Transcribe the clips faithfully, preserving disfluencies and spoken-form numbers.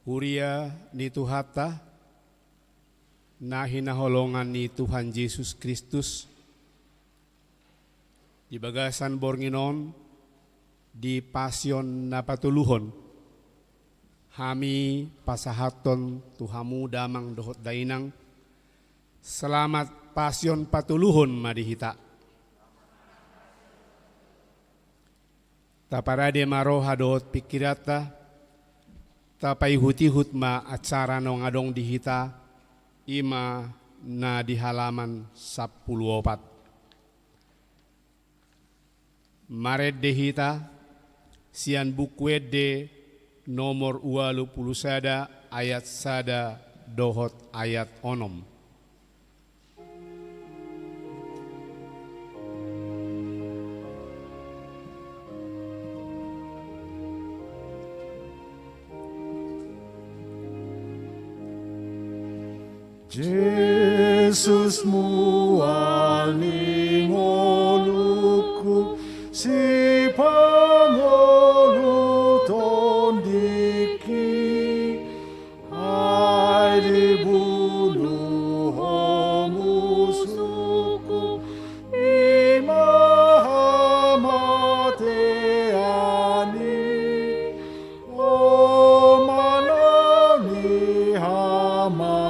Huria ni Tuhanta, na hinaholongan ni Tuhan Jesus Kristus, di bagasan borngin on, di Pasion na patoluhon, hami pasahathon tu hamu damang dohot dainang, selamat Pasion patoluhon ma di hita. Taparade ma roha dohot pingkiranta, tapaihut-ihut ma acara naung adong di hita, i ma na di halaman sampulu opat. Marende hita sian Buku Ende nomor ualu pulu sada, ayat sada dohot ayat onom. Jesus, mual ni ngolungku, sipangolu tondingki, ai dibunu Ho musuhku, i ma hamatean i. O manang ni hamagoan,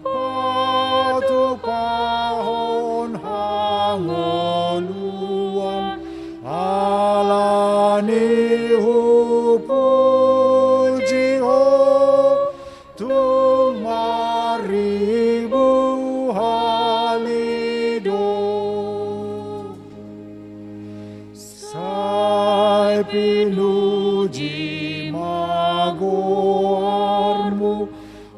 patupahon hangoluan, ala ni hupuji Ho, tung marribu hali do. Sai pinuji ma goarmu,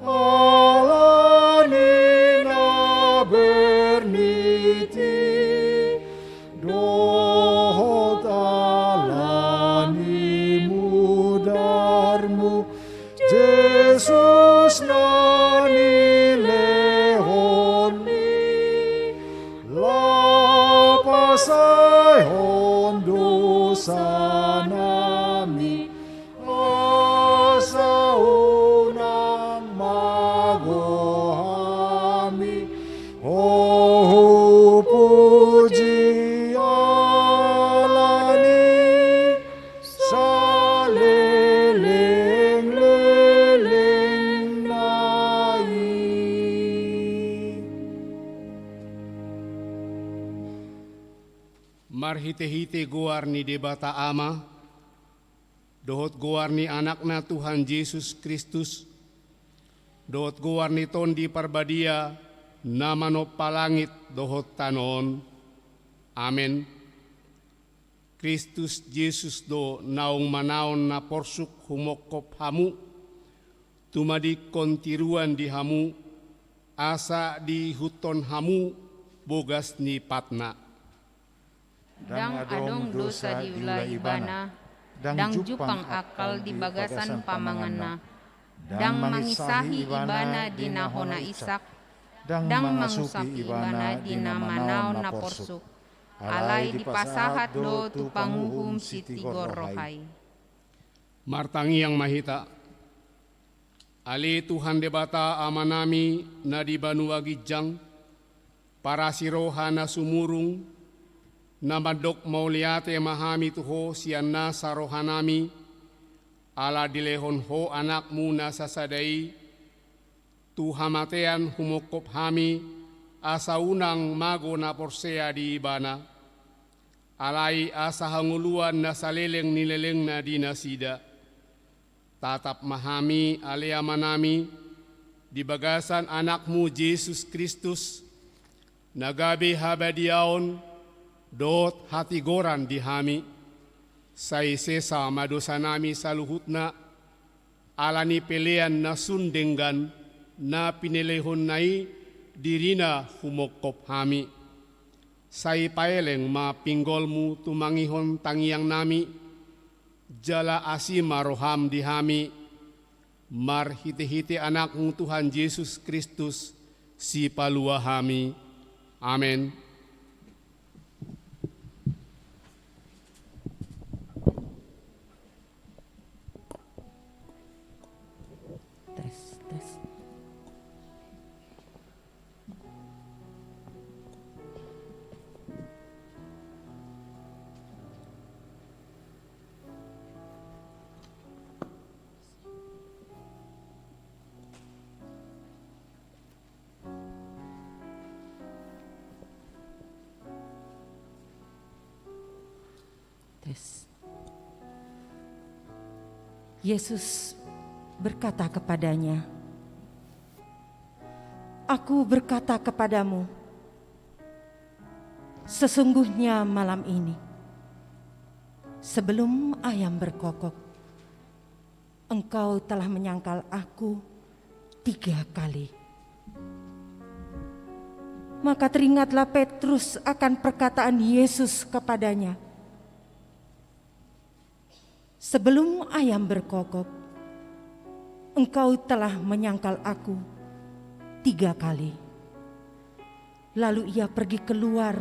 ala ni na bernit i, dohot ala ni mudarmu, Jesus na nilehonmi, laho pasaehon dosanami, asa unang mago hami, Ho hupuji ala ni salelenglelengna i. Marhitehite goar ni Debata Ama, dohot goar ni Anakna Tuhan Jesus Kristus, dohot goar ni Tondi Parbadia, na manompa langit dohot tano on. Amen. Kristus Jesus do naung manaon na porsuk humongkop hamu, tumadingkon tiruan di hamu, asa diihuthon hamu bogas ni patna. Ndang adong dosa diula Ibana, ndang jumpang akal di bagasan pamanganna, ndang manginsahi Ibana di na hona insak, ndang mangusupi Ibana di na manaon na porsuk. Alai dipasahat do tu panguhum sitigor roha i. Martangiang ma hita. Ale Tuhan Debata Amanami na di banua ginjang, parasi roha na sumurung, na mandok mauliate ma hami tu Ho sian nasa rohanami, ala dilehon Ho Anakmu na sasada i, tu hamatean humongkop hami, asa unang mago na porsea di Ibana. Alai asa hangoluan na saleleng ni lelengna di nasida. Tatap ma hami, ale Amanami, di bagasan Anakmu Jesus Kristus, na gabe habadiaon dohot hatigoran di hami. Sai sesa ma dosanami saluhutna, ala ni pelean na sun denggan na pinelehonna i dirina humongkop hami. Sai paeleng ma pinggolmu tumangihon tangiangnami, jala asi ma roham di hami, marhitehite Anakmu Tuhan Jesus Kristus, Sipalua hami. Amen. Yes. Yesus berkata kepadanya, "Aku berkata kepadamu, sesungguhnya malam ini, sebelum ayam berkokok, engkau telah menyangkal Aku tiga kali." Maka teringatlah Petrus akan perkataan Yesus kepadanya, "Sebelum ayam berkokok, engkau telah menyangkal Aku tiga kali." Lalu ia pergi keluar,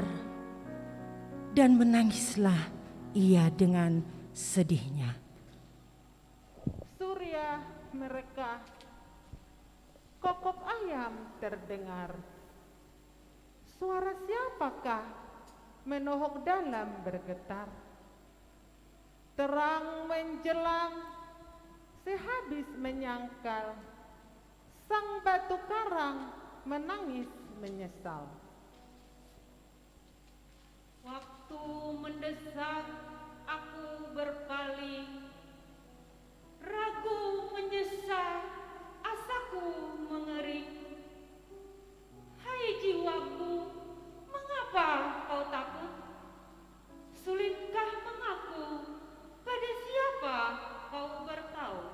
dan menangislah ia dengan sedihnya. Suriah merekah, kokop ayam terdengar. Suara siapakah menohok dalam bergetar? Terang menjelang, sehabis menyangkal, sang batu karang menangis menyesal. Waktu mendesak, aku berpaling, ragu menyesal, asaku mengering. Hai jiwaku, mengapa kau takut? Sulitkah mengaku? Pada siapa kau bertaut?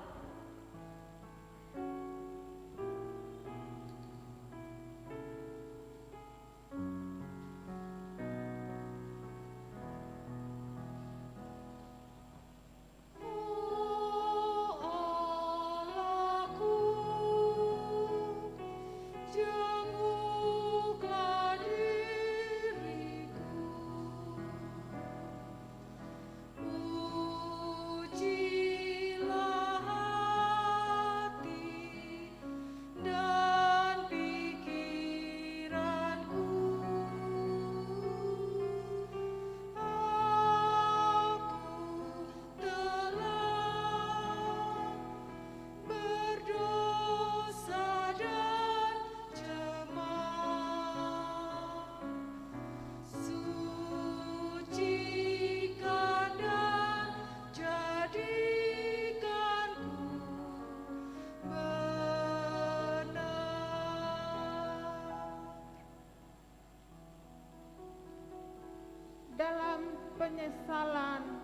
Ujilah hati dan pikiranku. Aku telah berdosa dan cemar. Sucikan dan jadikan ku benar. Dalam penyesalan,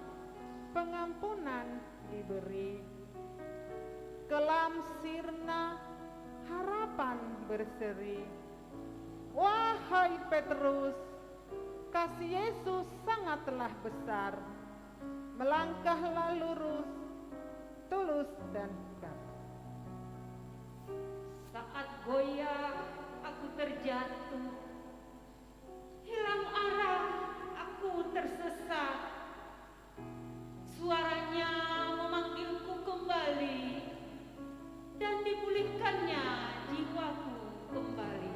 pengampunan diberi. Kelam sirna, harapan berseri. Wahai Petrus, kasih Yesus sangatlah besar. Melangkahlah lurus, tulus dan ikhlas. Saat goyah aku terjatuh, hilang arah aku tersesat. Suaranya memanggilku kembali, dan dipulihkannya jiwaku kembali.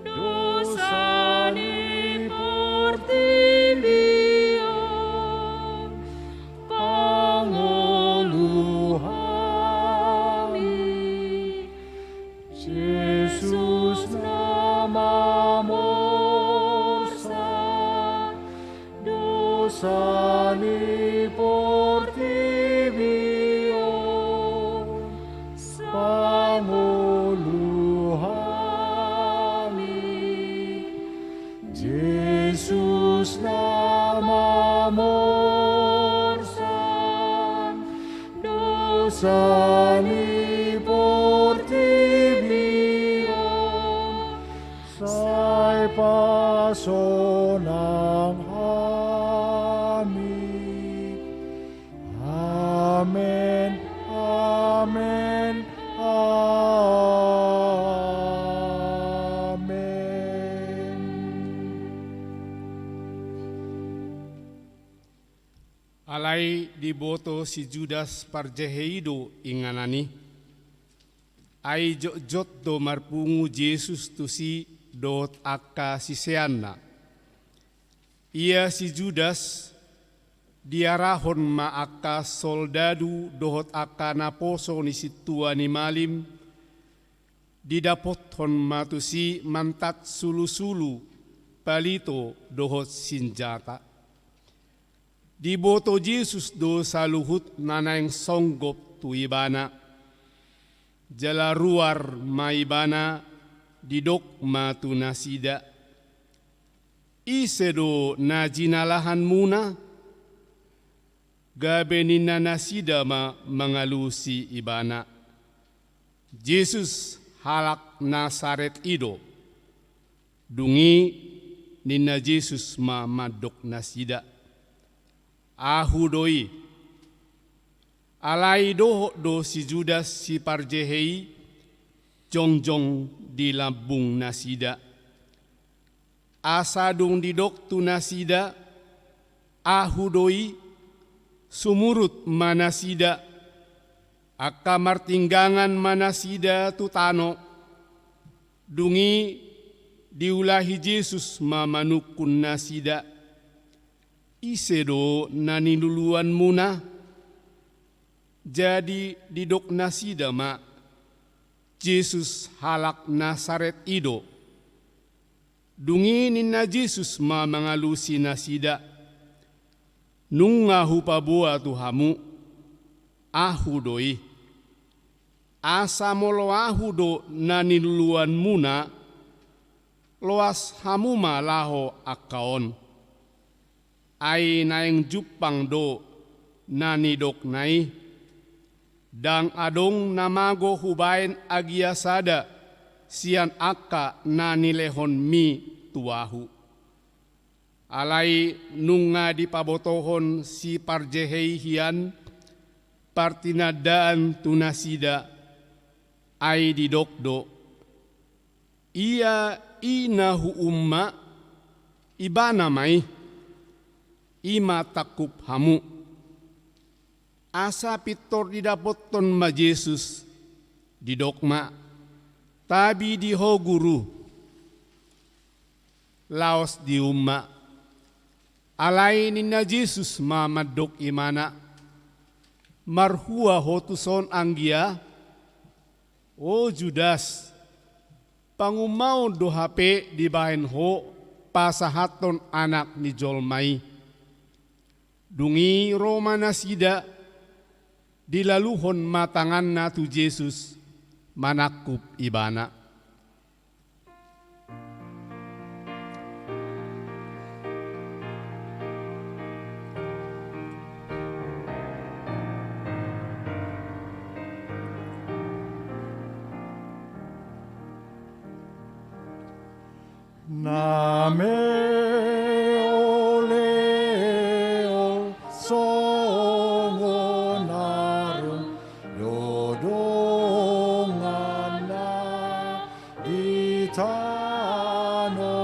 dosa ni portibi on, pangolu hami. Jesus na mamorsan dosa ni portibi on, pangolu hami. Jesus na mamorsan dosa ni portibi on, sai pasonang hami. Amen, amen, amen. Alai diboto si Judas parjahei do inganan i. Ai jotjot do marpungu Jesus tusi dohot angka siseanna. Ia si Judas diarahon ma angka soldadu dohot angka naposo ni sintua ni malim, didapothon ma tusi mantat sulusulu, palito dohot sinjata. Diboto Jesus do saluhut na naeng songgop tu ibana. Jala ruar ma ibana, didok ma tu nasida: Ise do na jinalahanmuna? Gabe ninna nasida ma mangalusi ibana: Jesus halak Nasaret i do. Dung i ninna Jesus ma mandok nasida: Ahu do i. Alai dohot do si Judas siparjahei i jongjong di lambung nasida. Asa dung didok tu nasida: Ahu do i, sumurut ma nasida, angka martinggangan ma nasida tu tano. Dung i diulahi Jesus ma manungkun nasida: Ise do na niluluanmuna? Jadi didok nasida ma: Jesus halak Nasaret i do. Dung i ninna Jesus ma mangalusi nasida: Nunga hupaboa tu hamu, Ahu do i. Asa molo Ahu do na niluluanmuna, loas hamu ma laho angka on. Ai naeng jumpang do na nidokna i. Ndang adong na mago hubaen agia sada sian angka na nilehonmi tu Ahu. Alai nunga dipabotohon siparjahei hian partinandaan tu nasida, ai didok do: Ia i na huum ma, ibana ma i, i ma tangkup hamu. Asa pintor didapothon ma Jesus, didok ma: Tabi di Ho, Guru, laos dium ma. Alai ninna Jesus ma mandok ibana: Marhua ho tuson anggia? O Judas, pangumaon do hape dibaen ho pasahathon Anak ni jolma i? Dung i ro ma nasida, dilaluhon ma tanganna tu Jesus, manangkup ibana. Na meoleol songon arum do donganna di tano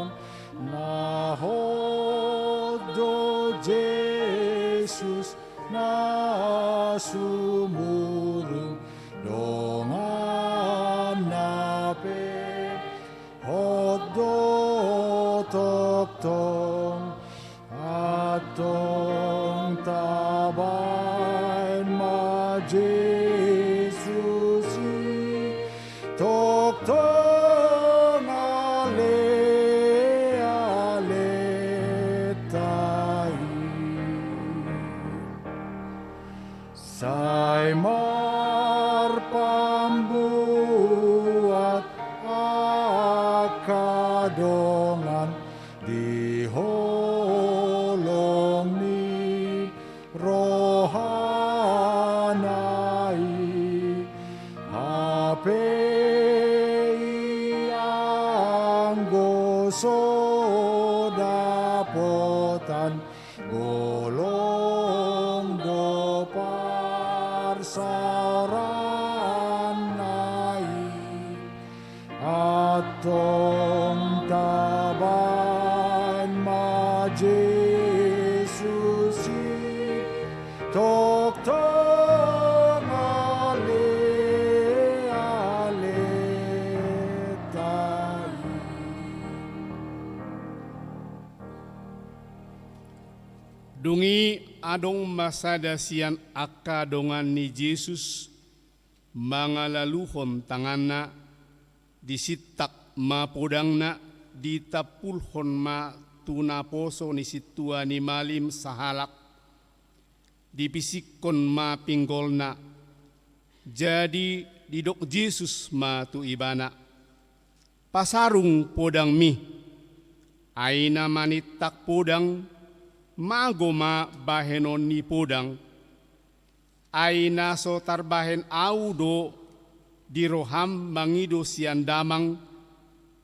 on, na hot do Jesus na sumurung donganna. Antong, antong tabaen ma Jesus i tongtong alealeta i. Sai marpambuat angka dongan di holong ni rohana i. Hape i anggo so dapotan, golong do parsaoranna i. Antong tabaen ma Jesus i tongtong alealeta i. Dung i adong ma sada sian angka dongan ni Jesus mangalaluhon tanganna, disintak ma podangna, ditampulhon ma tu naposo ni sintua ni malim sahalak, dipisikkon ma pinggolna. Jadi didok Jesus ma tu ibana: Pasarung podangmi. Ai na manintak podang, mago ma bahenon ni podang. Ai na so tarbahen ahu do di roham mangido sian damang,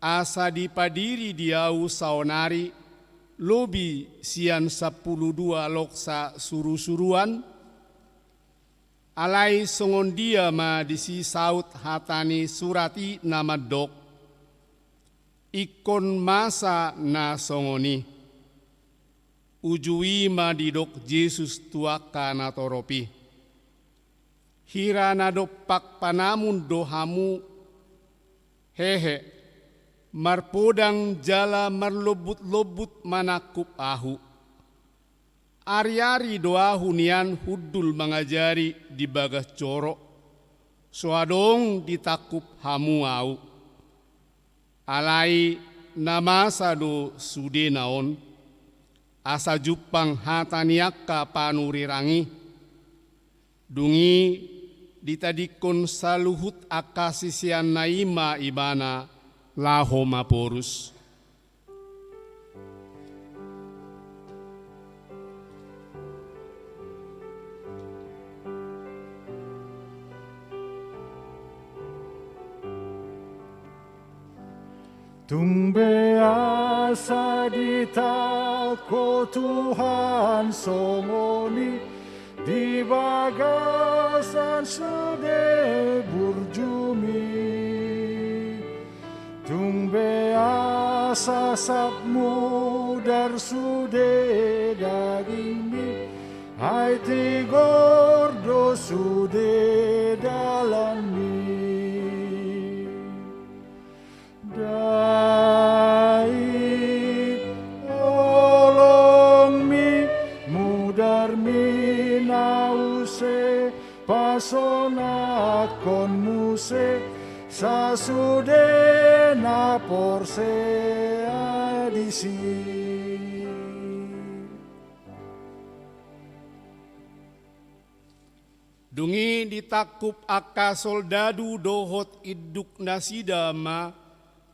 asa dipadiri di ahu saonari lobi sian sampulu dua loksa surusuruan? Alai songon dia ma disi saut hata ni surat i na mandok: Ingkon masa na songon i. Uju i ma didok Jesus tu angka natorop i: Hira na dompak panamun do hamu, hehe, marpodang jala marlombutlombut manangkup ahu. Ariari do ahu nian hundul mangajari di bagas joro, so adong ditangkup hamu ahu. Alai na masa do sudena on, asa jumpang hata ni angka panurirang i. Dung i ditadingkon saluhut angka siseanna i ma ibana laho maporus. Tung be asa ditangko Tuhan songon i di bagasan sude burjumi. Tung be asa sap mudar sude dagingmi, ai tigor do sude dalanmi. Dai holongmi, mudarmi na use pasonangkon muse sasude na porsea disi. Dung i ditangkup angka soldadu dohot induk nasida ma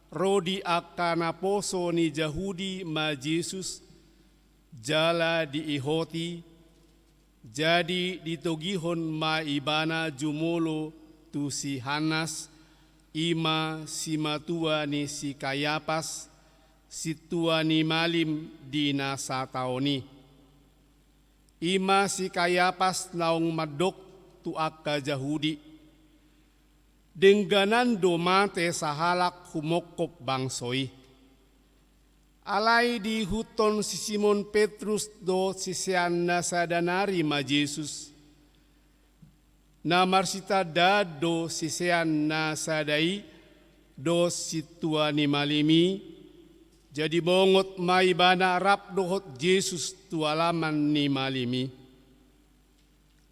ro di angka naposo ni Jahudi ma Jesus, jala diihoti, jadi ditogihon ma ibana jumolo tu si Hannas, i ma simatua ni si Kayapas, sintua ni malim di na sataon i. I ma si Kayapas naung mandok tu angka Jahudi: Dengganan do mate sahalak humongkop bangso i. Alai diihuthon si Simon Petrus dohot sisean na sada nari ma Jesus. Na marsitandaan do sisean na sada i dohot sintua ni malim i, Jadi bongot ma ibana rap dohot Jesus tu alaman ni malim i.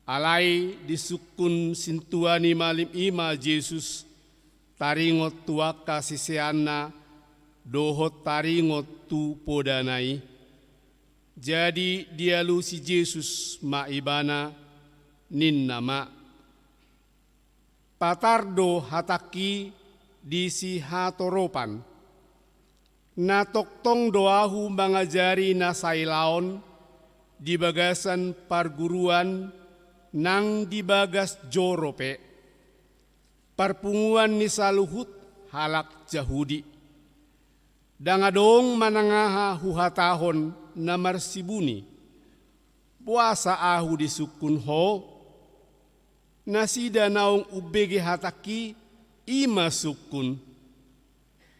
Alai disungkun sintua ni malim i ma Jesus taringot tu angka siseanna dohot taringot tu podana i. Jadi dialusi Jesus ma ibana, ninna ma: Patar do hatangki di sihatoropan. Na tongtong do ahu mangajari na sailaon di bagasan parguruan nang di bagas joro pe, parpunguan ni saluhut halak Jahudi. Ndang adong manang aha huhatahon na marsibuni. Boasa ahu disungkun ho? Nasida naung umbege hatangki, i ma sungkun.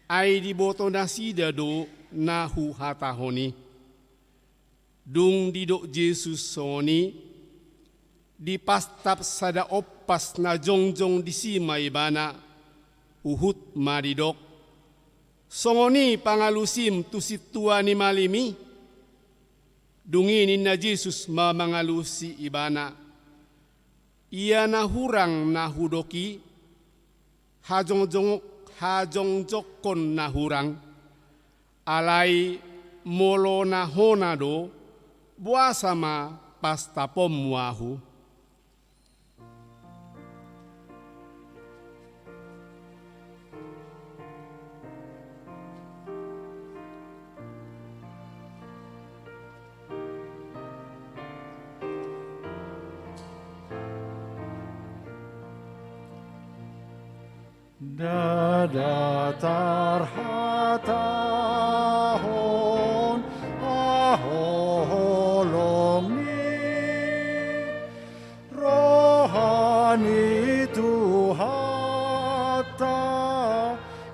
Ai diboto nasida do na huhatahon i. Dung didok Jesus songon i, dipastap sada ompas na jongjong disi ma ibana, huhut ma didok: Songon i pangalusim tu sintua ni malim i? Dung i ninna Jesus ma mangalusi ibana: Ia na hurang na hudok i, hajongjong-, hajongjongkon na hurang. Alai molo na hona do, boasa ma pastaponmu ahu? Ndada tarhatahon aho holong ni roha ni Tuhanta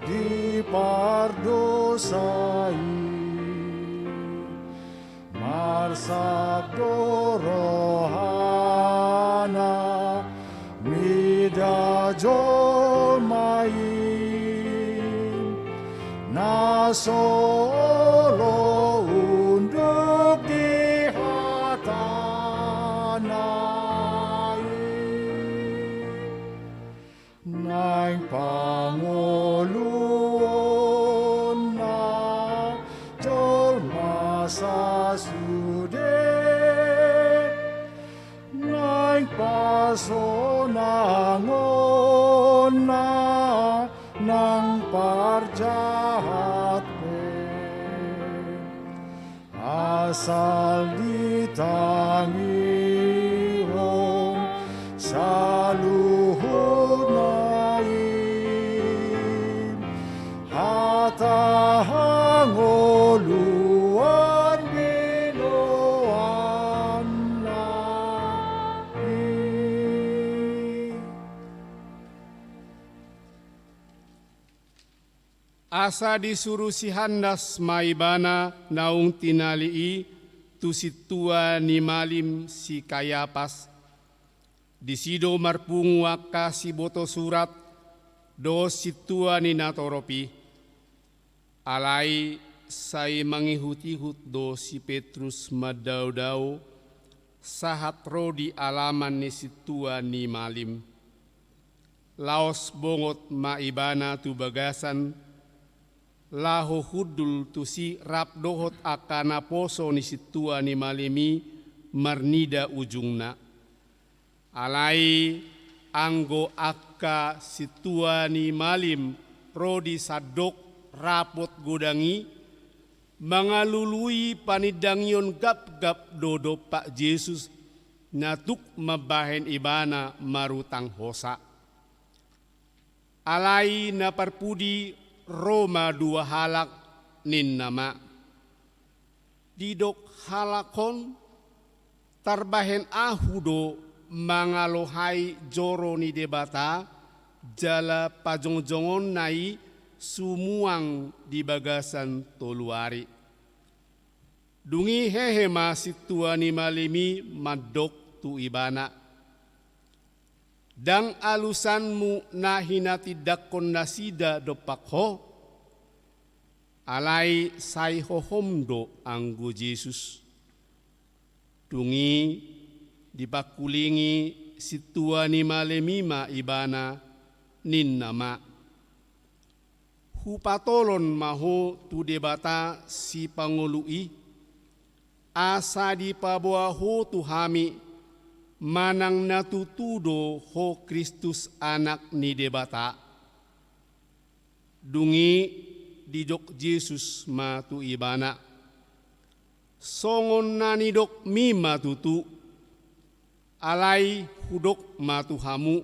di pardosa i. Marsap do rohana mida jolma i, na so olo unduk di hatana i. Naeng pangoluonna jolma sasude, naeng pasonangonna nang parjahat pe. Asal ditangihon saluhutna i, hata hangoluan binoanna i. Asa disuru si Hannas ma ibana naung tinali i tu sintua ni malim si Kayapas. Disi do marpungu angka siboto surat dohot sintua ni natorop i. Alai sai mangihutihut do si Petrus mandaodao sahat ro di alaman ni sintua ni malim. Laos bongot ma ibana tu bagasan, laho hundul tusi rap dohot angka naposo ni sintua ni malim i marnida ujungna. Alai anggo angka sintua ni malim ro di sandok rapot godang i, mangalului panindangion gapgap do dompak Jesus, na tuk mambahen ibana marutang hosa. Alai na parpudi ro ma dua halak, ninna ma: Didok halak on, tarbahen ahu do mangalohai joro ni Debata, jala pajongjongonna i sumuang di bagasan tolu ari. Dung i hehe ma sintua ni malim i mandok tu ibana: Ndang alusanmu na hinatindangkon nasida dompak ho? Alai sai hohom do anggo Jesus. Dung i dipangkulingi sintua ni malemi ma ibana, ninna ma: Hupatolon ma ho tu Debata Sipangolu i, asa dipaboa ho tu hami manang na tutu do ho Kristus Anak ni Debata. Dung i dijok Jesus ma tu ibana: Songon na nidokmi ma tutu, alai hudok ma tu hamu: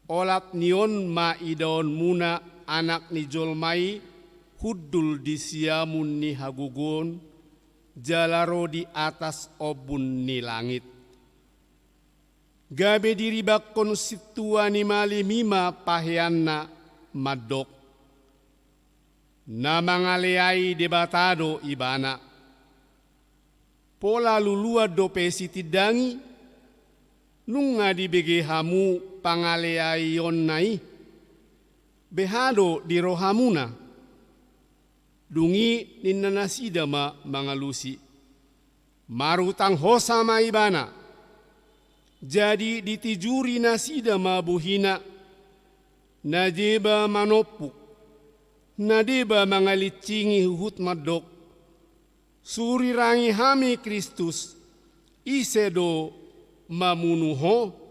Olat ni on ma idaonmuna Anak ni jolma i hundul di siamun ni hagogoon, jala ro di atas ombun ni langit. Gabe diribanghon sintua ni malemi ma paheanna mandok: Na mangaleai Debata do ibana. Pola luluan dope sitindangi, nunga dibege hamu pangaleaionna i? Beha do di rohamuna? Dung i ninna nasida ma mangalusi: Marutang hosa ma ibana. Jadi ditijuri nasida ma bohina, na deba manompuk, na deba mangalincingi huhut mandok: Surirangi hami Kristus, ise do mamunu ho?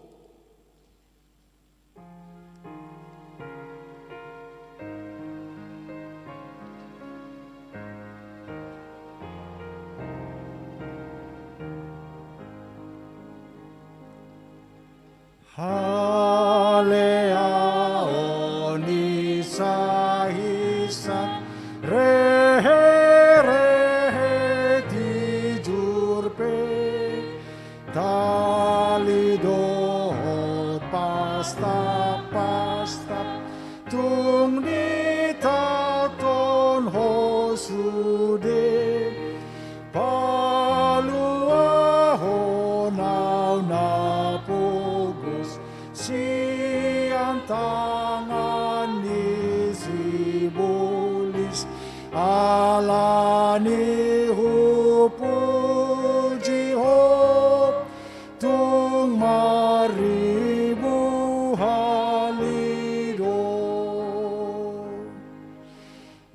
Haleaon i sahisan, reherehe tijur pe, tali dohot pastapastap, tung ditaothon ho sude. Paluahon ahu na pogos sian tangan ni sibolis, alani hupuji ho tung marribu hali do.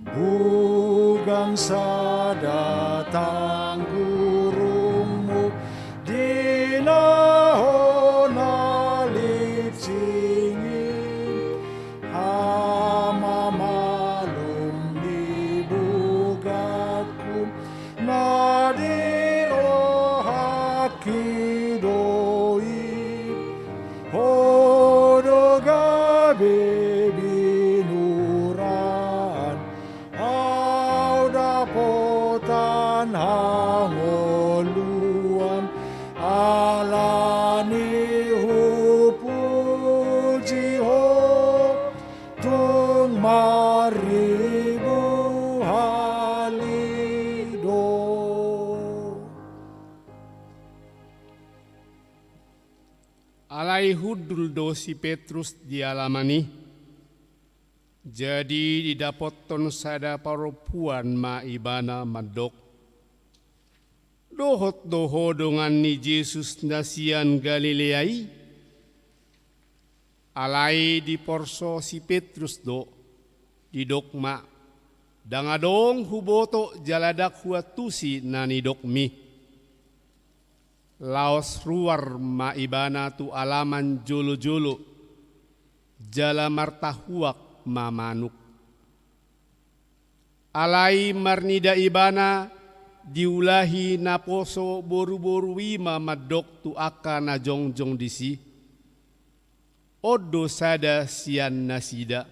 Bugang sada tanggurungmu di na ho na linsing i, hamamalum ni bugatku na di rohangki do i. Ho do gabe binuraan ahu dapotan hangoluan, alani hupuji ho tung marribu hali do. Alai hundul do si Petrus di alaman i. Jadi didapothon sada parompuan ma ibana mandok: Dohot do ho dongan ni Jesus na sian Galilea i? Alai diporso si Petrus do, didok ma: Ndang adong huboto jala ndang huantusi na nidokmi. Laos ruar ma ibana tu alaman jolojolo, jala martahuak ma manuk. Alai marnida ibana diulahi naposo boruboru i ma mandok tu angka na jongjong disi: On do sada sian nasida.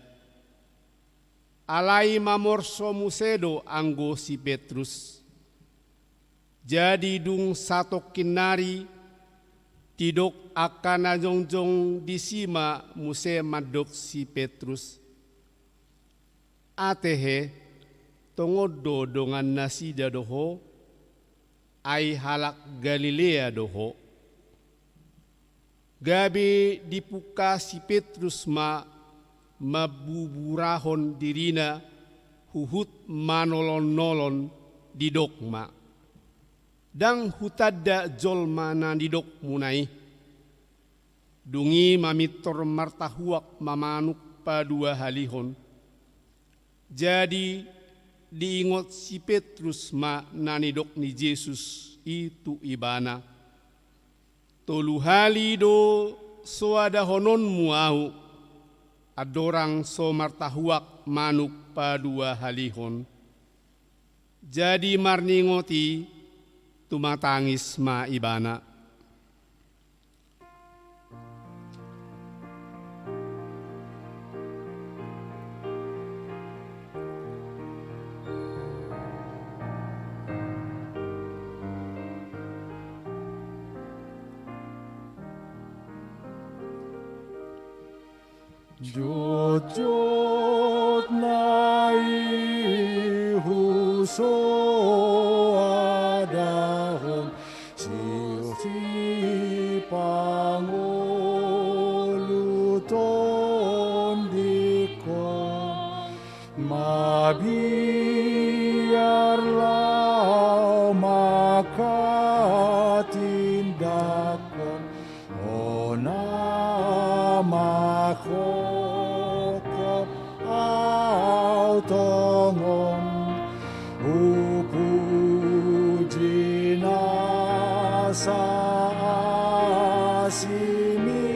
Alai mamorso muse do anggo si Petrus. Jadi dung satongkin nari, didok angka na jongjong disi ma muse mandok si Petrus: Atehe, tongon do dongannasida do ho, ai halak Galilea do ho. Gabe dipungka si Petrus ma mambuburahon dirina huhut manolon-nolon didok ma: Ndang hutanda jolma na nidokmuna i. Dung i mamintor martahuak ma manuk paduahalihon. Jadi diingot si Petrus ma na nidok ni Jesus i tu ibana: Tolu hali do soadahononmu ahu, andorang so martahuak manuk paduahalihon. Jadi marningot i, tumatangis ma ibana. Jotjot na i husoadahon, sipangolu tondikkon, mabiar laho manghatindanghon. Hona ma hohom ahu tongon, hupuji nasa asimi,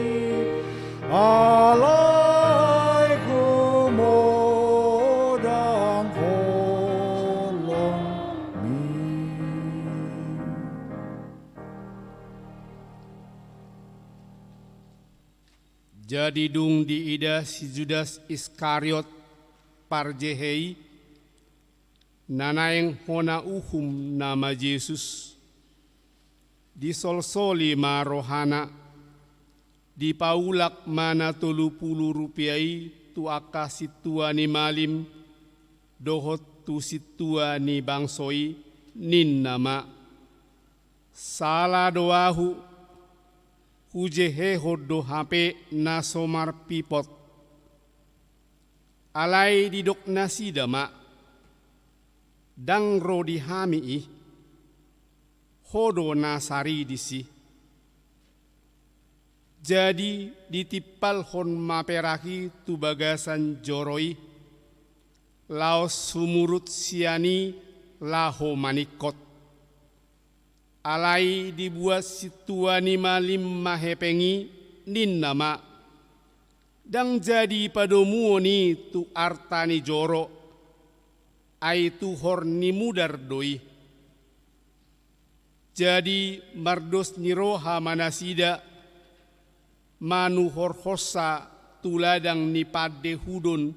alai humodang holongmi. Jadi dung diida si Judas Iskariot, parjehe i, na naeng hona uhum nama Jesus, disolsoli ma rohana, dipaulak ma na tolu pulu rupia i tu angka sintua ni malim dohot tu sintua ni bangso i, ninna ma: Sala do ahu, hujehehon do hape na so marpipot. Alai didok nasida ma: Ndang ro di hami i, ho do na sari disi. Jadi ditimpalhon ma perak i tu bagasan joro i, laos sumurut sian i laho maningkot. Alai dibuat sintua ni malim ma hepeng i, ninna ma: Ndang jadi padomuon i tu arta ni joro, ai tuhor ni mudar do i. Jadi mardos ni roha ma nasida manuhorhonsa tu ladang ni pandehudon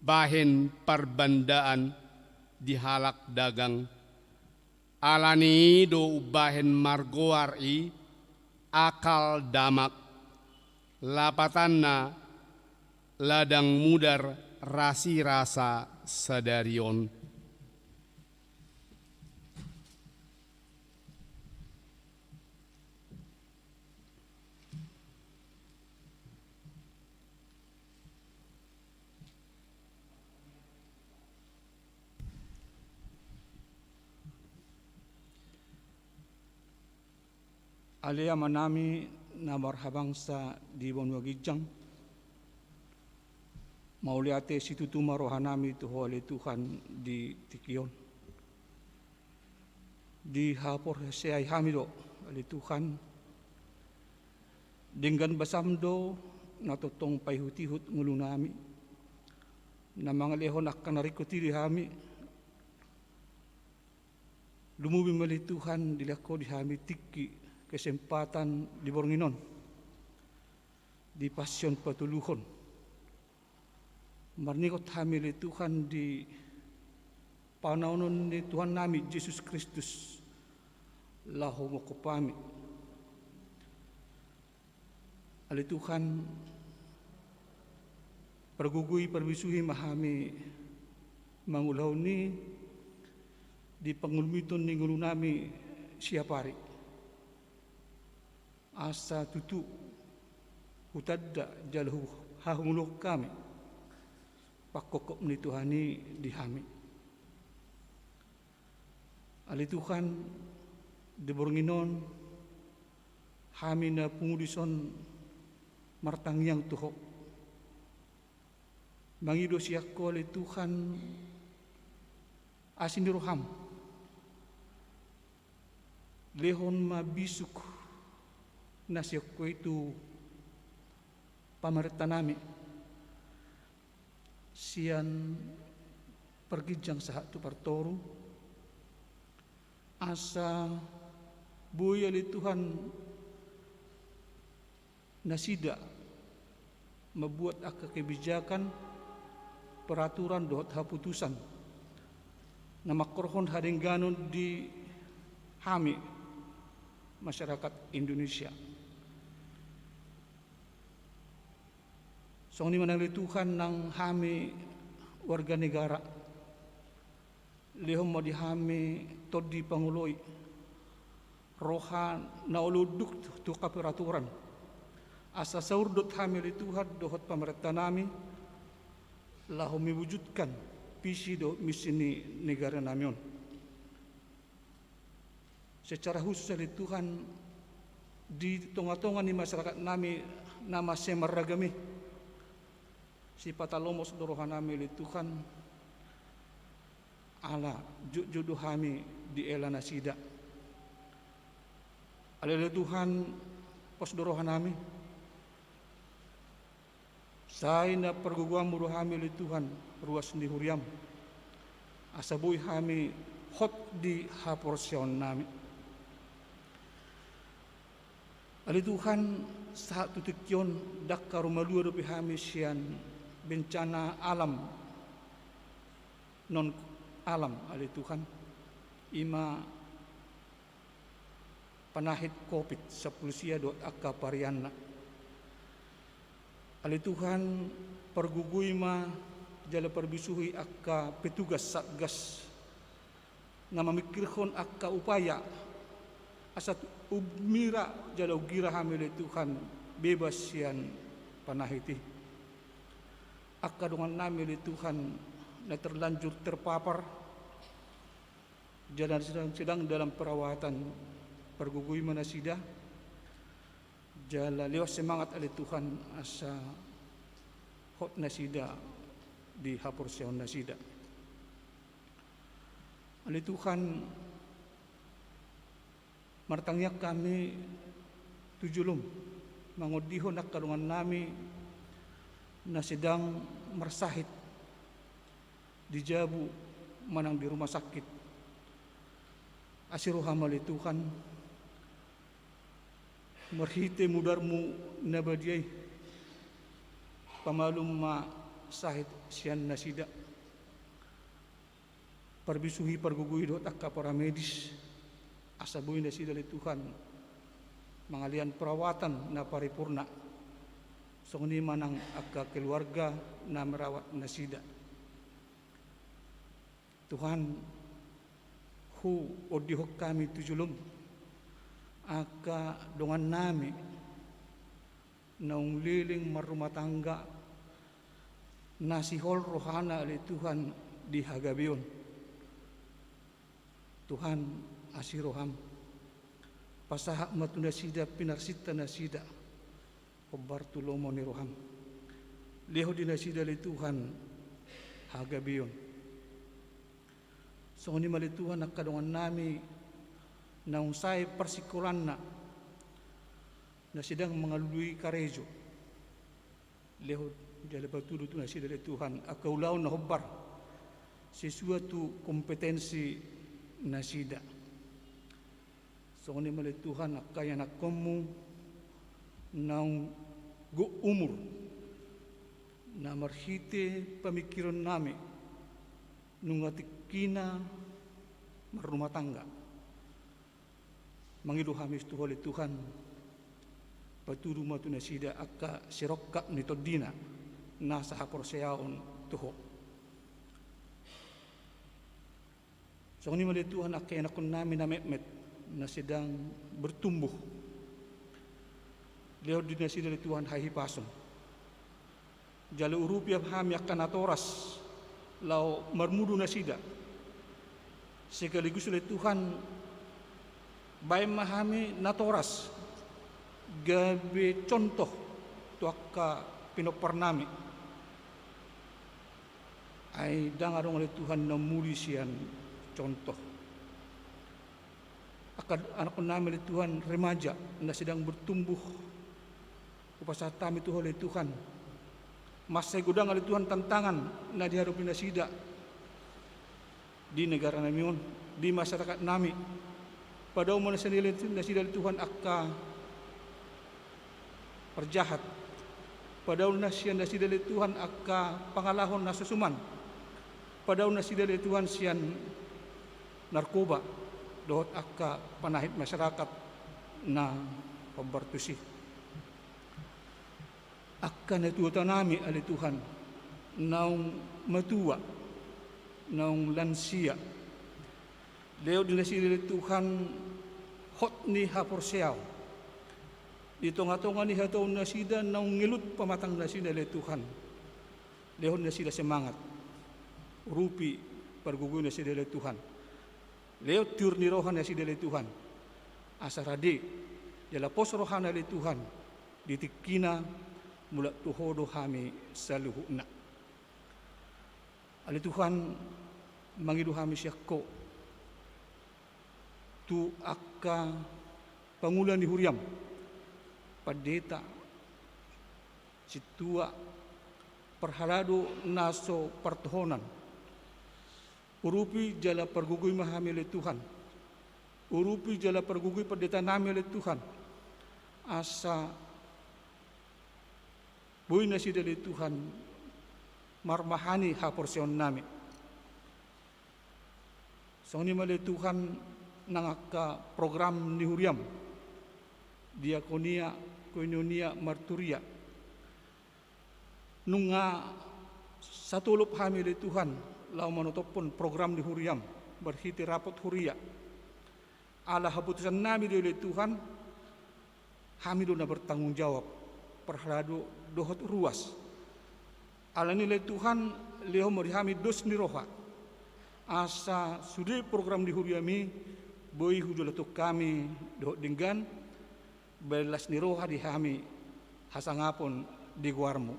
bahen parbandaan di halak dagang. Ala ni i do umbahen margoar i Akeldama, lapatanna ladang mudar rasirasa sadari on. Ale Amanami na marhabangsa di banua ginjang, mauliate situtu ma rohanami tu Ho ale Tuhan di tingki on. Dihaporseai hami do, ale Tuhan, denggan basam do na tongtong paihutihut ngolunami, na mangalehon angka na ringkot i di hami. Lumobi ma ale Tuhan dilehon Ho di hami tingki, kesempatan di borngin on, di passion patoluhon. Marningot hami ale Tuhan di panaonon ni Tuhannami Jesus Kristus laho mangkophon hami. Ale Tuhan, pargogoi parbisuhi ma hami mangulahon i di pangulmiton ni ngolunami siapari. Asa tutu hutanda jala hu-, hahumuluhon hami pangkophop ni Tuhan i di hami. Ale Tuhan, di borngin on hami na pungu dison martangiang tu Ho, mangido sian Ho ale Tuhan asi ni roham. Lehon ma bisuk na sian Ho i tu pamarentanami, sian parginjang sahat tu partoru, asa boi ale Tuhan nasida mambuat angka kebijakan, peraturan dohot haputusan na mangkorhon hadengganon di hami masyarakat Indonesia. Songon i ma nang ale Tuhan nang hami warga negara, lehon ma di hami tondi pangoloi, roha na olo unduk tu angka peraturan, asa saurdot hami ale Tuhan dohot pamarentanami laho mewujudkan visi dohot misi ni negaranami on. Secara khusus ale Tuhan, di tongatonga ni masyarakatnami na mansai marragam i, sipatalomos do rohanami ale Tuhan, ala jotjot do hami diela nasida. Ale ale Tuhan, pos do rohanami, sai na pargogoanmu do hami ale Tuhan, ruas ni huriam, asa boi hami hot di haporseaonnami. Ale Tuhan, sahat tu tingki on ndang haru malua dope hami sian bencana alam, non alam ale Tuhan, i ma panahit covid sampulu sia dohot angka varianna. Ale Tuhan, pargogoi ma jala parbisuhi angka petugas satgas na mamingkirhon angka upaya asa umbira jala unggira hami ale Tuhan bebas sian panahit i. Angka dongannami ale Tuhan na terlanjur terpapar jala sedang, sedang dalam perawatan, pargogoi ma nasida jala lehon semangat ale Tuhan asa hot nasida di haporseaonnasida. Ale Tuhan, martangiang hami tu jolom mangondihon angka dongannami na sedang marsahit di jabu manang di rumah sakit. Asi roham ale Tuhan, marhite mudarmu na badia i, pamalum ma sahit sian nasida. Parbisuhi pargogoi dohot angka paramedis, asa boi nasida ale Tuhan mangalean perawatan na paripurna. Songon i ma nang angka keluarga na merawat nasida. Tuhan, huondihon hami tu jolom angka dongannami naung leleng marrumah tangga, na sihol rohana ale Tuhan di hagabeon. Tuhan, asi roham, pasahat ma tu nasida pinarsinta nasida, hombar tu lomo ni roham. Lehon di nasida ale Tuhan hagabeon. Songon i ma ale Tuhan angka dongannami naung sae parsikolanna, na sedang mangalului karejo. Lehon jala patudu tu nasida ale Tuhan angka ulaon na hombar sesuai tu kompetensi nasida. Songon i ma ale Tuhan angka ianakkonmu naung gok umur, na marhite pamingkironnami nunga tingkina marrumah tangga. Mangido hami tu Ho ale Tuhan, patudu ma tu nasida angka sirongkap ni tondina nasa haporseaon tu Ho. Songon i ma ale Tuhan angka ianakkonnami na metmet na sedang bertumbuh. Lehon di nasida ale Tuhan hahipason. Jala urupi ma hami angka natoras laho marmudu nasida. Sekaligus ale Tuhan, baen ma hami natoras gabe contoh tu angka pinomparnami. Ai ndang adong ale Tuhan na muli sian contoh. Angka anakkonnami ale Tuhan remaja na sedang bertumbuh, hupasahat hami tu Ho ale Tuhan. Mansai godang ale Tuhan tantangan na dihadopi nasida di negara nami on, di masyarakat nami. Padao ma nasida ale Tuhan angka parjahat. Padao na sian nasida ale Tuhan angka pangalaho na so suman. Padao nasida ale Tuhan sian narkoba dohot angka panahit masyarakat na hombar tusi. Angka natuatanami ale Tuhan, naung matua, naung lansia, lehon di nasida ale Tuhan hot ni haporseaon. Di tongatonga ni hataonnasida naung ngelut pamatangnasida ale Tuhan, lehon nasida semangat. Urupi pargogoi nasida ale Tuhan. Lehon tiur ni roha nasida ale Tuhan. Asa rade jala pos rohana ale Tuhan, di tingkina mulak tu Ho do hami saluhutna. Ale Tuhan, mangido hami sian Ho tu angka pangula ni huriam, pandita, sintua, parhalado na so partohonan. Urupi jala pargogoi ma hami ale Tuhan. Urupi jala pargogoi panditanami ale Tuhan. Asa boi nasida ale Tuhan marmahani haporseaonnami. Songon i ma ale Tuhan nang angka program ni huriam, diakonia, koinonia, marturia. Nunga satolop hami ale Tuhan laho manotophon program ni huriam marhite rapot huria. Ala haputusannami do ale Tuhan, hami do na bertanggung jawab, parhalado dohot ruas. Alani i ale Tuhan, lehon ma di hami dos ni roha, asa sude program ni huriami boi hujalathon hami dohot denggan, baen las ni roha di hami hasangapon di goarmu.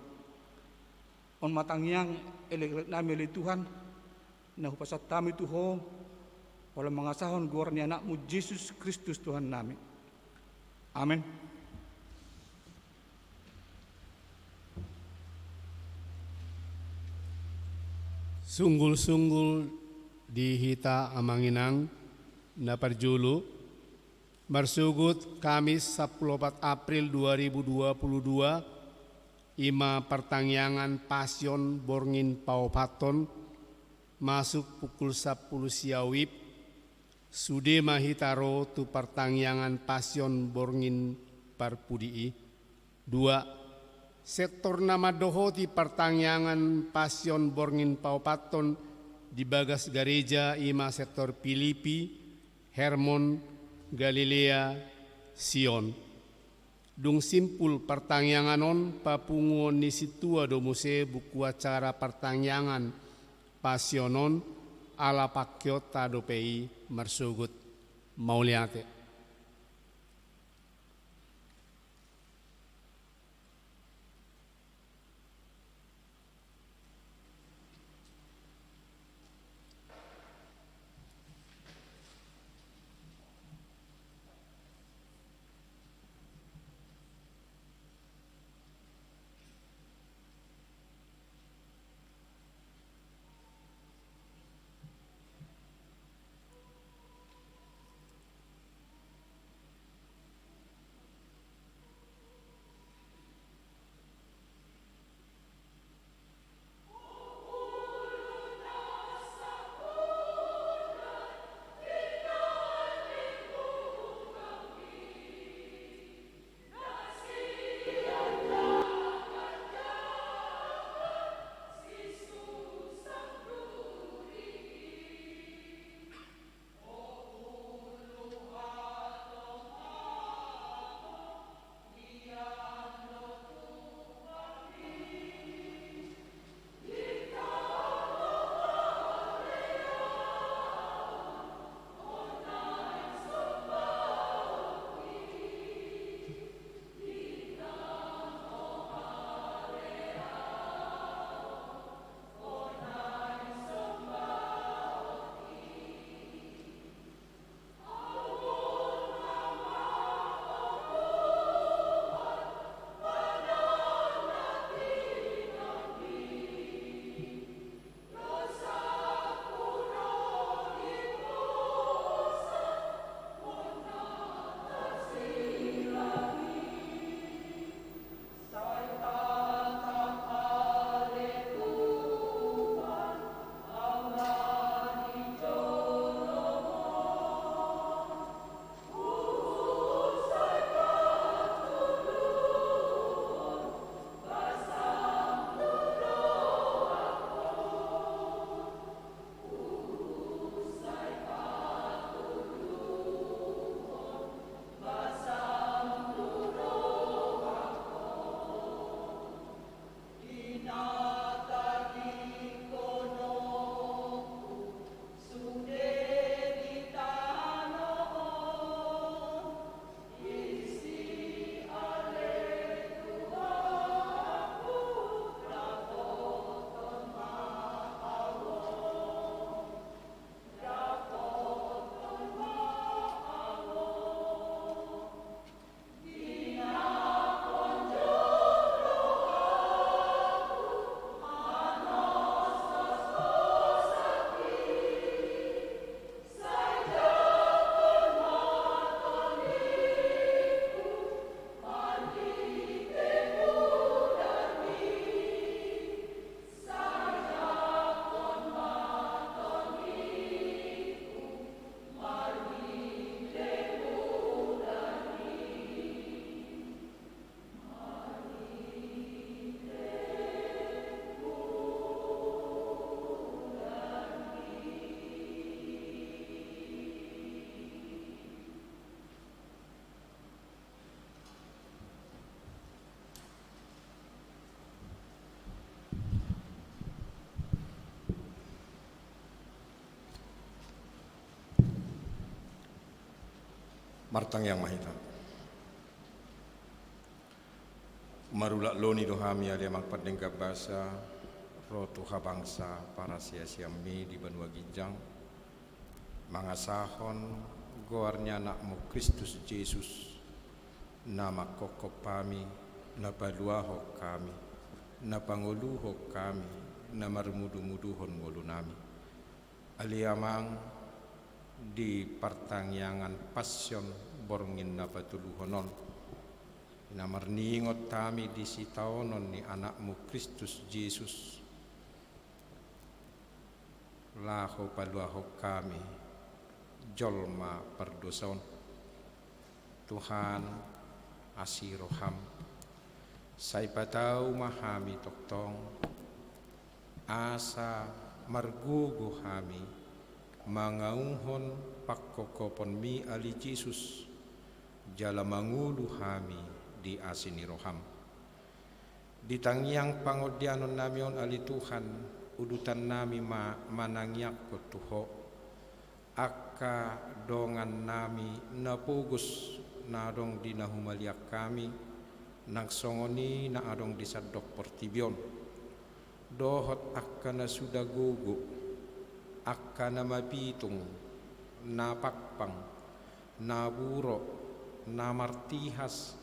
On ma tangiang elekeleknami ale Tuhan, na hupasahat hami tu Ho, holan mangasahon goar ni Anakmu Jesus Kristus Tuhannami. Amen. Sunggul-sunggul di hita amang inang, na parjolo, marsogot Kamis sampulu opat April dua ribu dua puluh dua, i ma partangiangan Pasion borngin paopathon, masuk pukul sampulu sia WIB, sude ma hita ro tu partangiangan Pasion borngin parpudi i. Dua, sektor na mandohoti partangiangan Pasion borngin paopathon di bagas gareja i ma sektor Pilipi, Hermon, Galilea, Sion. Dung simpul partangiangan on, papunguon ni sintua do muse buku acara partangiangan Pasion on, ala pangkeonta dope i marsogot. Mauliate. Martangiang ma hita. Marulakloni do hami ale Amang Pardenggan Basa, ro tu habangsa parasiasianmi di banua ginjang, mangasahon goar ni Anakmu Kristus Jesus, na mangkophop hami, na paluahon hami, na pangoluhon hami, na marmudumuduhon ngolunami. Ale Amang, di partangiangan Passion borngin na patoluhon on, na marningot hami di sitaonon ni Anakmu Kristus Jesus, laho paluahon hami jolma pardosa on. Tuhan, asi roham, sai patau ma hami tongtong, asa margogo hami mangaunghon pangkophoponmi ale Jesus, jala mangolu hami di asi ni roham. Di tangiang pangondianonnami on ale Tuhan, udutannami ma manangiangkon tu Ho, angka dongannami na pogos na adong di na humaliang hami, nang songon i na adong di sandok portibi on, dohot angka na suda gogo, angka na mapitung, na pangpang, na burok, na martihas,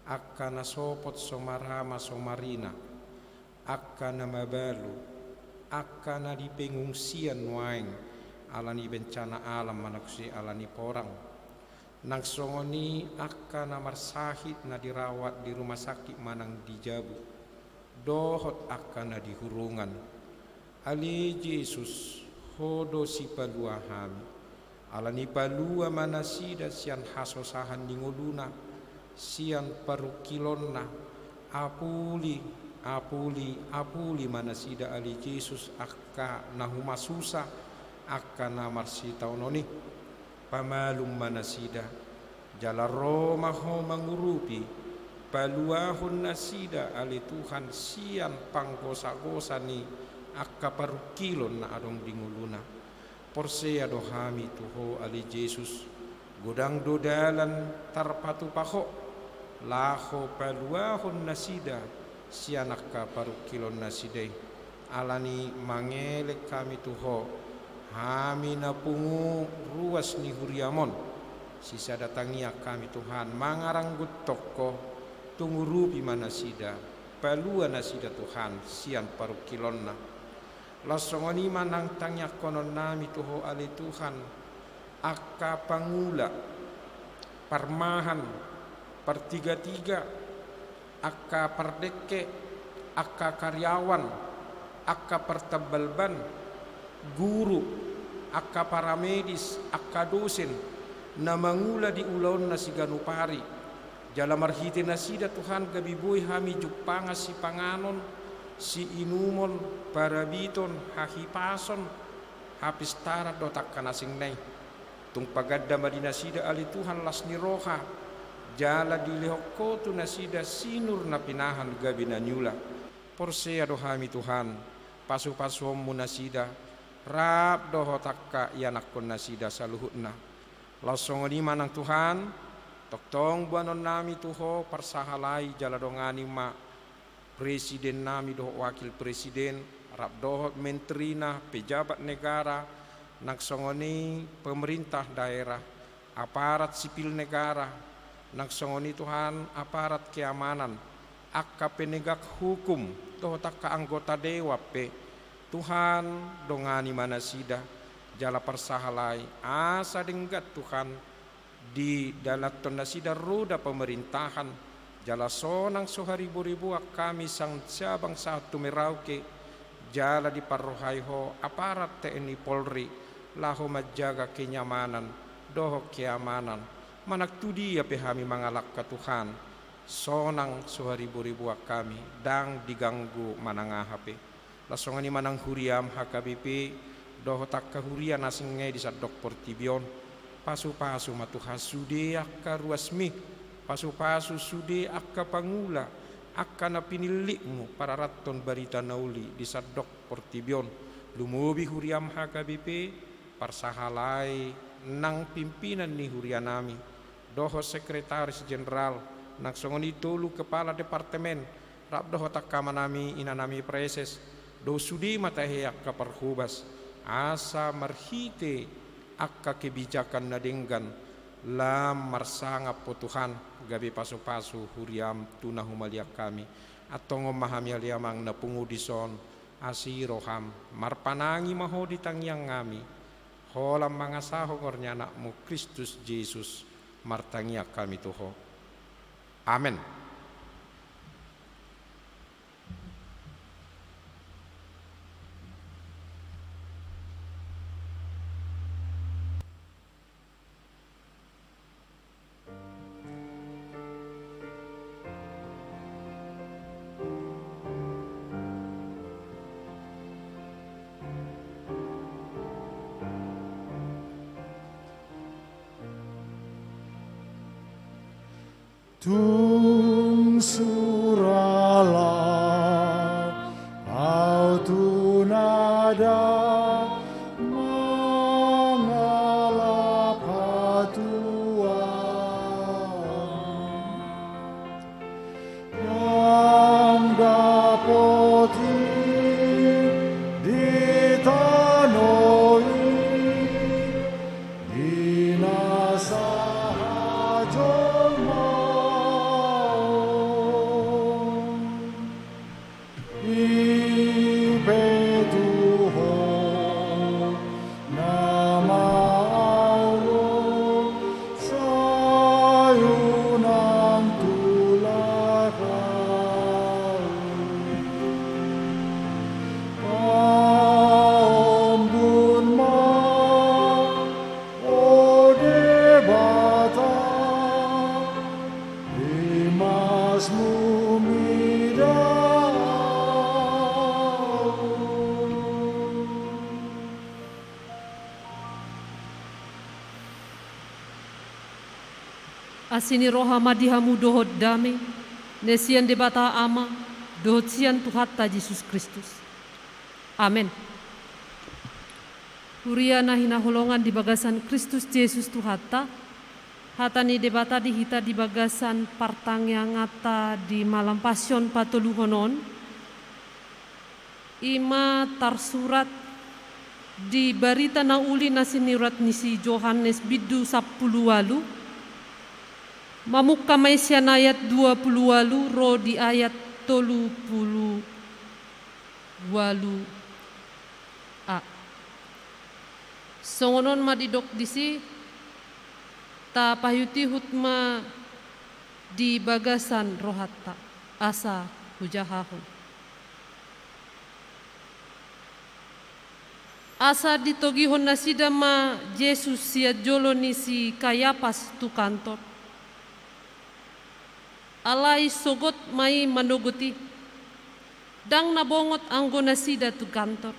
angka na sopot so marama so marina, angka na mabalu, angka na di pengungsian nuaeng ala ni bencana alam manang muse ala ni porang, nang songon i angka na marsahit na dirawat di rumah sakit manang di jabu, dohot angka na di hurungan. Ale Jesus, Ho do sipalua hami. Ala ni palua ma nasida sian hasosahan ni ngoluna, sian parungkilonna, apuli, apuli, apuli ma nasida ale Jesus angka na humasusa, angka na marsitaonon i. Pamalum ma nasida, jala ro ma Ho mangurupi, paluahon nasida ale Tuhan sian panggosagosa ni angka parungkilon na adong di ngoluna. Porsea do hami tu Ho ale Jesus, godang do dalan tarpatupa Ho, laho paluahon nasida sian angka parungkilon nasida i. Ala ni mangelek hami tu Ho, hami na pungu ruas ni huriam on, sisada tangiang hami Tuhan mangaranggothon Ho, tung urupi ma nasida, palua nasida Tuhan sian parungkilonna. Laos songon i ma nang tangiangkononnami tu Ho ale Tuhan, angka pangula, parmahan, partigatiga, angka pardengke, angka karyawan, angka partambal ban, guru, angka paramedis, angka dosen, na mangula di ulaonna siganup ari. Jala marhite nasida Tuhan gabe boi hami jumpangan sipanganon, siinumon, parabiton, hahipason, hapistaran dohot angka na asing na i. Tung paganda ma di nasida ale Tuhan las ni roha, jala dilehon Ho tu nasida sinur na pinahan gabe na niula. Porsea do hami Tuhan, pasupasuonmu nasida, rap dohot angka ianakkon nasida saluhutna. Laos songon i ma nang Tuhan, tongtong boanonnami tu Ho parsahalai jala dongani ma presidennami dohot wakil presiden, rap dohot menterina, pejabat negara, nang songon i pemerintah daerah, aparat sipil negara, nang songon i Tuhan aparat keamanan, angka penegak hukum, dohot angka anggota dewan pe, Tuhan, dongani ma nasida, jala parsahalai, asa denggan Tuhan, didalathon nasida roda pemerintahan, jala sonang so hariboriboan hami sian Sabang sahat tu Merauke, jala diparrohai Ho aparat T N I Polri, laho manjaga kenyamanan, dohot keamanan, manang tu dia pe hami mangalangka Tuhan, sonang so hariboriboan hami, ndang diganggu manang aha pe. Laos songon i ma nang huriam H K B P, dohot angka huria na asing na i di sandok portibi on. Pasupasu ma Tuhan sude angka ruasmi, pasupasu sude angka pangula, angka na pinillitmu pararathon barita na uli di sandok portibi on. Lumobi huriam H K B P, parsahalai nang pimpinan ni hurianami, dohot sekretaris jenderal, nang songon i tolu kepala departemen, rap dohot angka amanami inanami praeses, dohot sude ma tahe angka parhobas, asa marhite angka kebijakan na denggan, lam marsangap ho Tuhan, gabe pasupasu huriam tu na humaliang hami. Antong on ma hami ale Amang na pungu dison, asi roham, marpanangi ma ho di tangiang hami, holan mangasahon goar ni Anakmu Kristus Jesus, martangiang hami tu ho. Amen. Tung sura lam au tu nada mangalap hatuaon. Ndang dapot i di tano i, di na sahajolmaon. I pe tu ho na maolo, sai unang tulak au. Paombun ma, o Debata, rimasmu mida au. Asi ni roha ma di hamu dohot dame na sian Debata Ama dohot sian Tuhanta Jesus Kristus. Amen. Huria na hinaholongan di bagasan Kristus Jesus Tuhanta, hata ni Debata di hita di bagasan partangianganta di malam Pasion patoluhon on, i ma tarsurat di Barita na Uli na sinurat ni si Johannes bindu sampulu ualu, mamungka ma i sian ayat dua pulu ualu ro di ayat tolu pulu ualu a. Songon on ma didok disi, tapaihutihut ma di bagasan rohanta, asa hujahahon. Asa ditogihon nasida ma Jesus sian jolo ni si Kayapas tu kantor. Alai sogot ma i manogot i. Ndang na bongot anggo nasida tu kantor,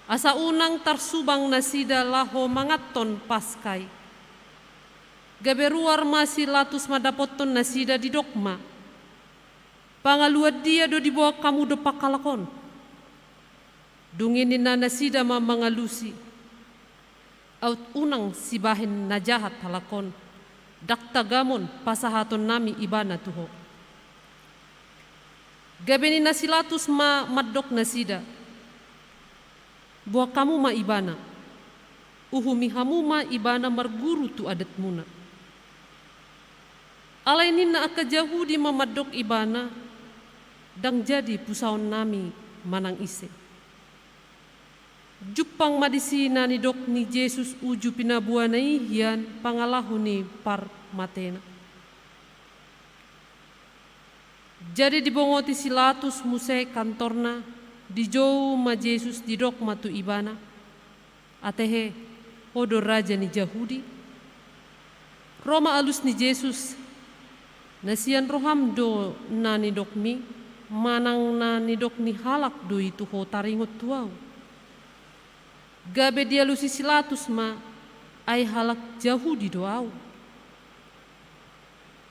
asa unang tarsubang nasida laho manganhon Paska i. Gabe ruar ma si Latus mandapothon nasida, didok ma, "Pangaluan dia do diboan hamu dompak halak on?" Dung i ninna nasida ma mangalusi, "Aut unang sibahen na jahat halak on, ndang tagamon pasahatonnami ibana tu ho." Gabe ninna si Latus ma mandok nasida, "Boan hamu ma ibana, uhumi hamu ma ibana marguru tu adatmuna." Alai ninna angka Jahudi ma mandok ibana, "Ndang jadi pusaonnami manang ise." Jumpang ma disi na nidok ni Jesus uju pinaboana i hian pangalaho ni parmatena. Jadi dibongoti si Latus muse kantorna, dijou ma Jesus, didok ma tu ibana, "Atehe, ho do raja ni Jahudi?" Ro ma alus ni Jesus, "Na sian roham do na nidokmi, manang na nidok ni halak do i tu ho taringot tu Ahu?" Gabe dialusi si Latus ma, "Ai halak Jahudi do ahu.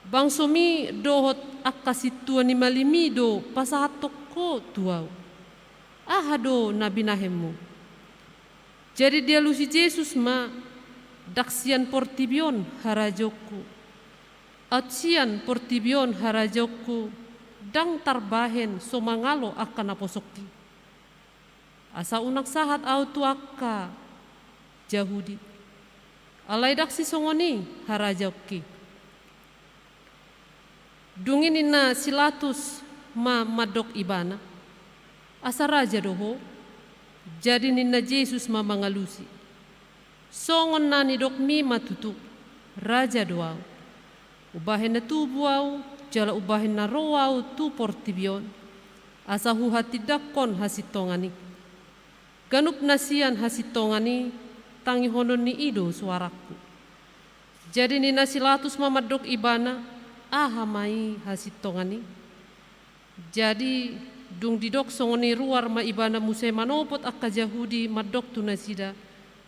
Bangsomi dohot angka sintua ni malimi do pasahathon ho tu ahu. Aha do na binahenmu?" Jadi dialusi Jesus ma, "Ndang sian portibi on harajaonku. Aut sian portibi on, harajaonku, ndang tarbahen so mangalo angka naposongki. Asa unang sahat ahu tu angka Jahudi. Alai ndang sisongon i, harajaonki. Dung i ninna si Latus ma mandok ibana, asa raja do ho? Jadi ninna Jesus ma mangalusi, songon na nidokmi ma tutu, raja do ahu. Umbahen na tubu ahu, jala umbahen na ro ahu tu portibi on, asa huhatindangkon hasintongan i. Ganup na sian hasintongan i, tangihononni i do suarangku. Jadi ninna si Latus ma mandok ibana, aha ma i hasintongan i? Jadi, dung didok songon i, ruar ma ibana muse manopot angka Jahudi, mandok tu nasida,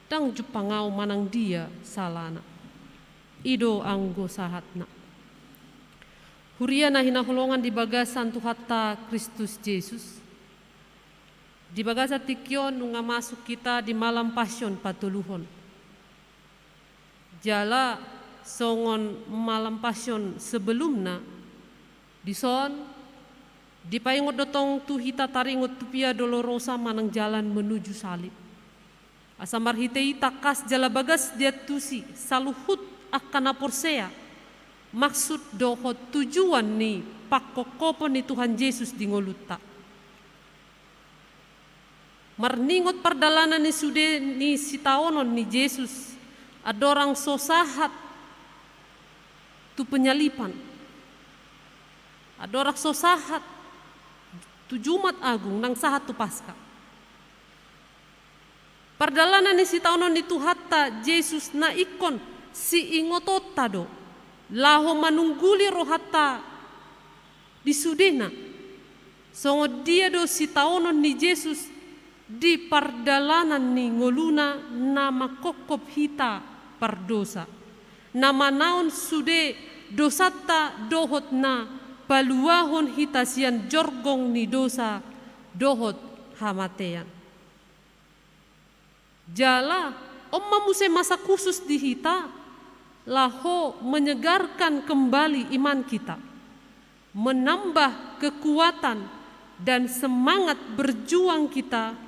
ndang jumpang ahu manang dia salana. I do anggo sahatna. Huria na hinaholongan di bagasan Tuhanta Kristus Jesus. Di bagasan tingki on nunga masuk hita di malam Pasion patoluhon. Jala songon malam Pasion sebelumna, dison dipaingot do tong tu hita taringot tu Via Dolorosa manang jalan menuju salib. Asa marhite i tangkas jala bagas diantusi saluhut angka na porsea maksud dohot tujuan ni pangkophopon ni Tuhan Jesus di ngolunta. Marningot pardalanan ni sude ni sitaonon ni Jesus, andorang so sahat tu penyaliban, andorang so sahat tu Jumat Agung, nang sahat tu Paska. Pardalanan ni sitaonon ni Tuhanta Jesus na ingkon siingotonta do, laho manungguli rohanta di sudena. Songon dia do sitaonon ni Jesus di pardalanan ni ngoluna na mangkophop hita pardosa, na manaon sude dosanta dohot na paluahon hita sian jorgong ni dosa dohot hamatean. Jala, on ma muse masa khusus di hita, laho menyegarkan kembali iman kita, menambah kekuatan dan semangat berjuang kita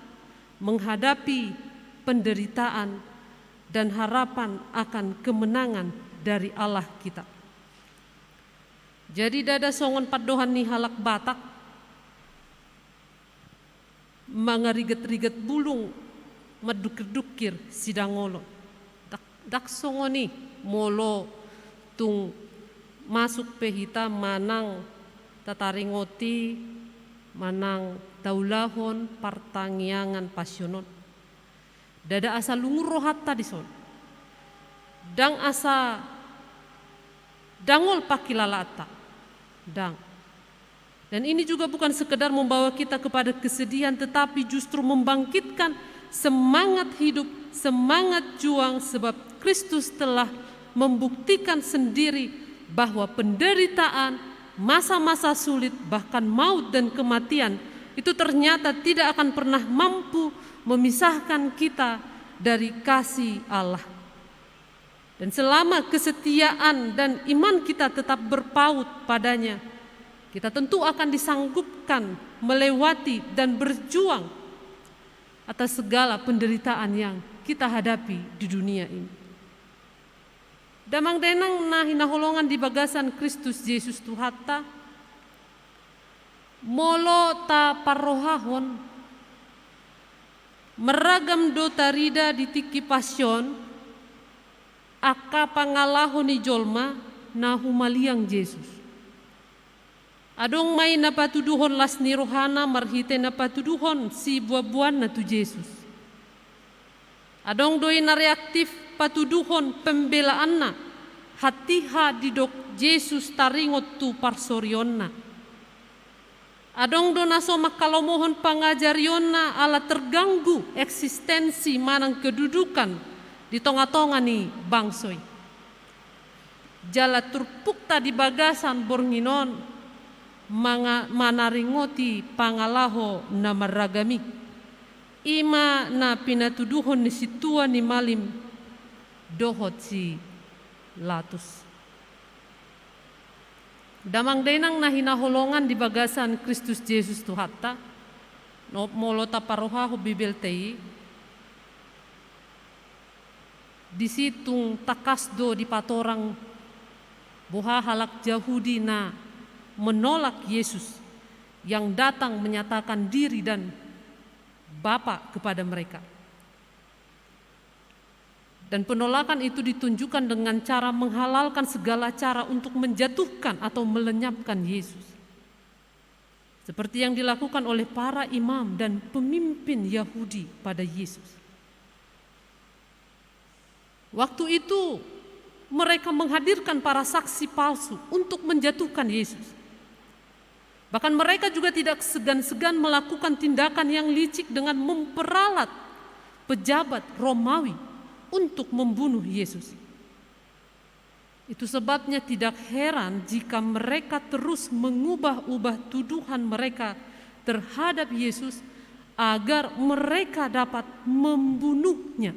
menghadapi penderitaan dan harapan akan kemenangan dari Allah kita. Jadi ndada songon pandohan ni halak Batak, mangariget-riget bulung, mandukir-dukir sidangolon. Ndang, ndang songon i molo tung masuk pe hita manang tataringoti manang taulahon partangiangan Pasion on. Ndada asa lungun rohanta dison. Ndang asa dangol pangkilalaanta. Ndang. Dan ini juga bukan sekedar membawa kita kepada kesedihan, tetapi justru membangkitkan semangat hidup, semangat juang, sebab Kristus telah membuktikan sendiri bahwa penderitaan, masa-masa sulit, bahkan maut dan kematian itu ternyata tidak akan pernah mampu memisahkan kita dari kasih Allah. Dan selama kesetiaan dan iman kita tetap berpaut padanya, kita tentu akan disanggupkan melewati dan berjuang atas segala penderitaan yang kita hadapi di dunia ini. Damang dainang na hinaholongan di bagasan Kristus Jesus Tuhanta, molo taparrohahon, marragam do tarida di tingki Pasion angka pangalaho ni jolma na humaliang Jesus. Adong ma i na patuduhon las ni rohana marhite na patuduhon siboanboanna tu Jesus. Adong do i na reaktif patuduhon pembelaanna, hatiha didok Jesus taringot tu parsorionna. Adong do na so manghalomohon pangajarionna ala terganggu eksistensi manang kedudukan di tonga-tonga ni bangso i. Jala turpukta di bagasan borngin on manga-, manaringoti pangalaho na marragam i. I ma na pinatuduhon ni sintua ni malim dohot si Latus. Damang dainang na hinaholongan di bagasan Kristus Jesus Tuhanta, no molo taparohahon Bibelta i, disi tung tangkas do dipatorang boha halak Jahudi na menolak Yesus yang datang menyatakan diri dan Bapa kepada mereka. Dan penolakan itu ditunjukkan dengan cara menghalalkan segala cara untuk menjatuhkan atau melenyapkan Yesus. Seperti yang dilakukan oleh para imam dan pemimpin Yahudi pada Yesus. Waktu itu, mereka menghadirkan para saksi palsu untuk menjatuhkan Yesus. Bahkan mereka juga tidak segan-segan melakukan tindakan yang licik dengan memperalat pejabat Romawi untuk membunuh Yesus. Itu sebabnya tidak heran jika mereka terus mengubah-ubah tuduhan mereka terhadap Yesus agar mereka dapat membunuhnya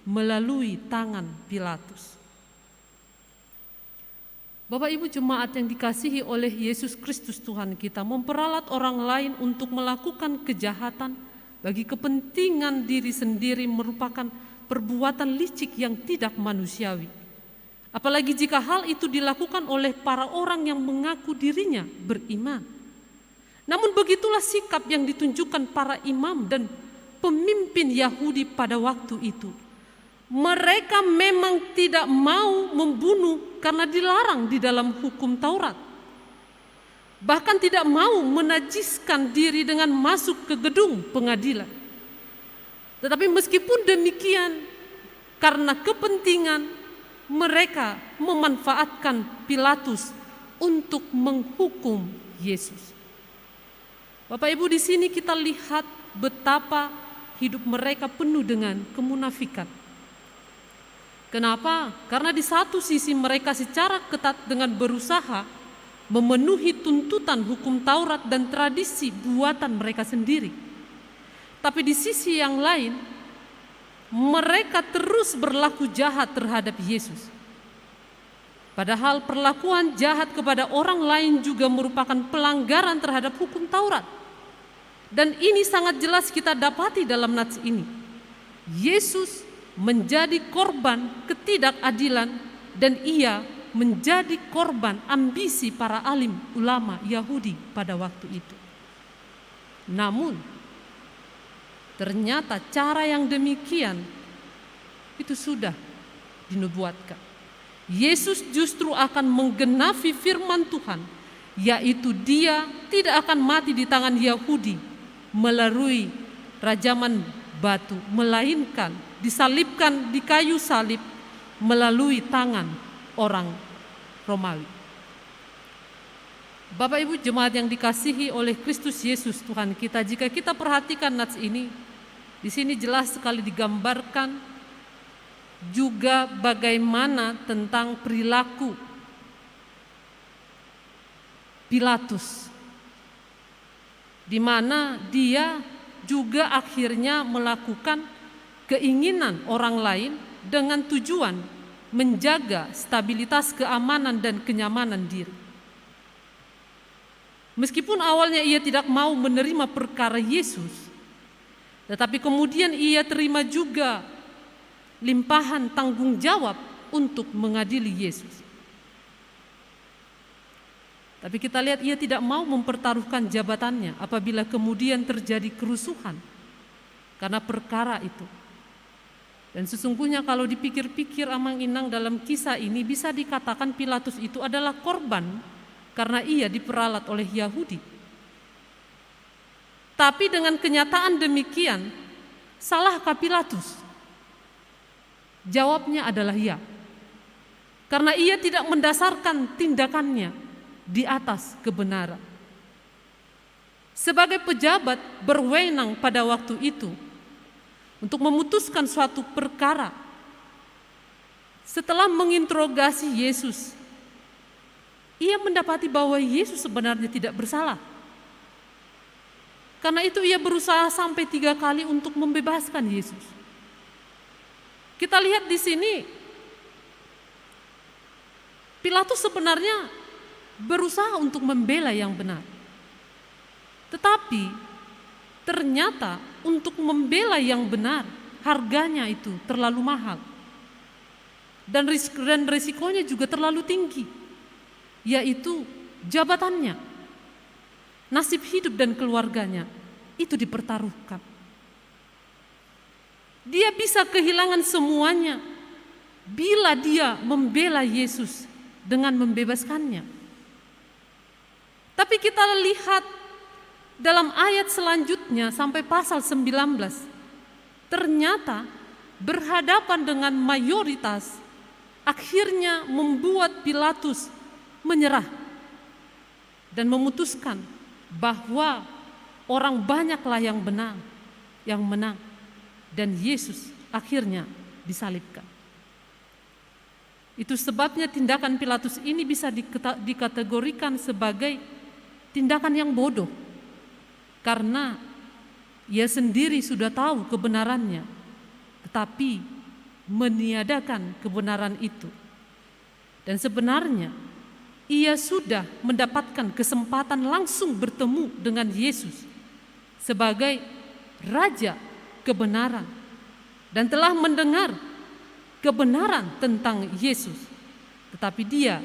melalui tangan Pilatus. Bapak Ibu jemaat yang dikasihi oleh Yesus Kristus Tuhan kita, memperalat orang lain untuk melakukan kejahatan bagi kepentingan diri sendiri merupakan perbuatan licik yang tidak manusiawi. Apalagi jika hal itu dilakukan oleh para orang yang mengaku dirinya beriman. Namun begitulah sikap yang ditunjukkan para imam dan pemimpin Yahudi pada waktu itu. Mereka memang tidak mau membunuh karena dilarang di dalam hukum Taurat. Bahkan tidak mau menajiskan diri dengan masuk ke gedung pengadilan. Tetapi meskipun demikian, karena kepentingan, mereka memanfaatkan Pilatus untuk menghukum Yesus. Bapak Ibu, di sini kita lihat betapa hidup mereka penuh dengan kemunafikan. Kenapa? Karena di satu sisi mereka secara ketat dengan berusaha memenuhi tuntutan hukum Taurat dan tradisi buatan mereka sendiri. Tapi di sisi yang lain, mereka terus berlaku jahat terhadap Yesus. Padahal perlakuan jahat kepada orang lain juga merupakan pelanggaran terhadap hukum Taurat. Dan ini sangat jelas kita dapati dalam nats ini. Yesus menjadi korban ketidakadilan dan ia menjadi korban ambisi para alim ulama Yahudi pada waktu itu. Namun, ternyata cara yang demikian itu sudah dinubuatkan. Yesus justru akan menggenapi firman Tuhan, yaitu Dia tidak akan mati di tangan Yahudi melalui rajaman batu, melainkan disalibkan di kayu salib melalui tangan orang Romawi. Bapak Ibu jemaat yang dikasihi oleh Kristus Yesus Tuhan kita, jika kita perhatikan nats ini, di sini jelas sekali digambarkan juga bagaimana tentang perilaku Pilatus, di mana dia juga akhirnya melakukan keinginan orang lain dengan tujuan menjaga stabilitas keamanan dan kenyamanan diri. Meskipun awalnya ia tidak mau menerima perkara Yesus, tetapi kemudian ia terima juga limpahan tanggung jawab untuk mengadili Yesus. Tapi kita lihat ia tidak mau mempertaruhkan jabatannya apabila kemudian terjadi kerusuhan karena perkara itu. Dan sesungguhnya kalau dipikir-pikir amang inang dalam kisah ini bisa dikatakan Pilatus itu adalah korban karena ia diperalat oleh Yahudi. Tapi dengan kenyataan demikian, salahkah Pilatus? Jawabnya adalah ya. Karena ia tidak mendasarkan tindakannya di atas kebenaran. Sebagai pejabat berwenang pada waktu itu untuk memutuskan suatu perkara, setelah menginterogasi Yesus, ia mendapati bahwa Yesus sebenarnya tidak bersalah. Karena itu ia berusaha sampai tiga kali untuk membebaskan Yesus. Kita lihat di sini, Pilatus sebenarnya berusaha untuk membela yang benar. Tetapi ternyata untuk membela yang benar, harganya itu terlalu mahal. Dan ris-, dan resikonya juga terlalu tinggi, yaitu jabatannya, nasib hidup dan keluarganya itu dipertaruhkan. Dia bisa kehilangan semuanya bila dia membela Yesus dengan membebaskannya. Tapi kita lihat dalam ayat selanjutnya sampai pasal sembilan belas. Ternyata berhadapan dengan mayoritas akhirnya membuat Pilatus menyerah dan memutuskan bahwa orang banyaklah yang menang, yang menang, dan Yesus akhirnya disalibkan. Itu sebabnya tindakan Pilatus ini bisa diketa-, dikategorikan sebagai tindakan yang bodoh, karena ia sendiri sudah tahu kebenarannya, tetapi meniadakan kebenaran itu. Dan sebenarnya, ia sudah mendapatkan kesempatan langsung bertemu dengan Yesus sebagai Raja kebenaran dan telah mendengar kebenaran tentang Yesus, tetapi dia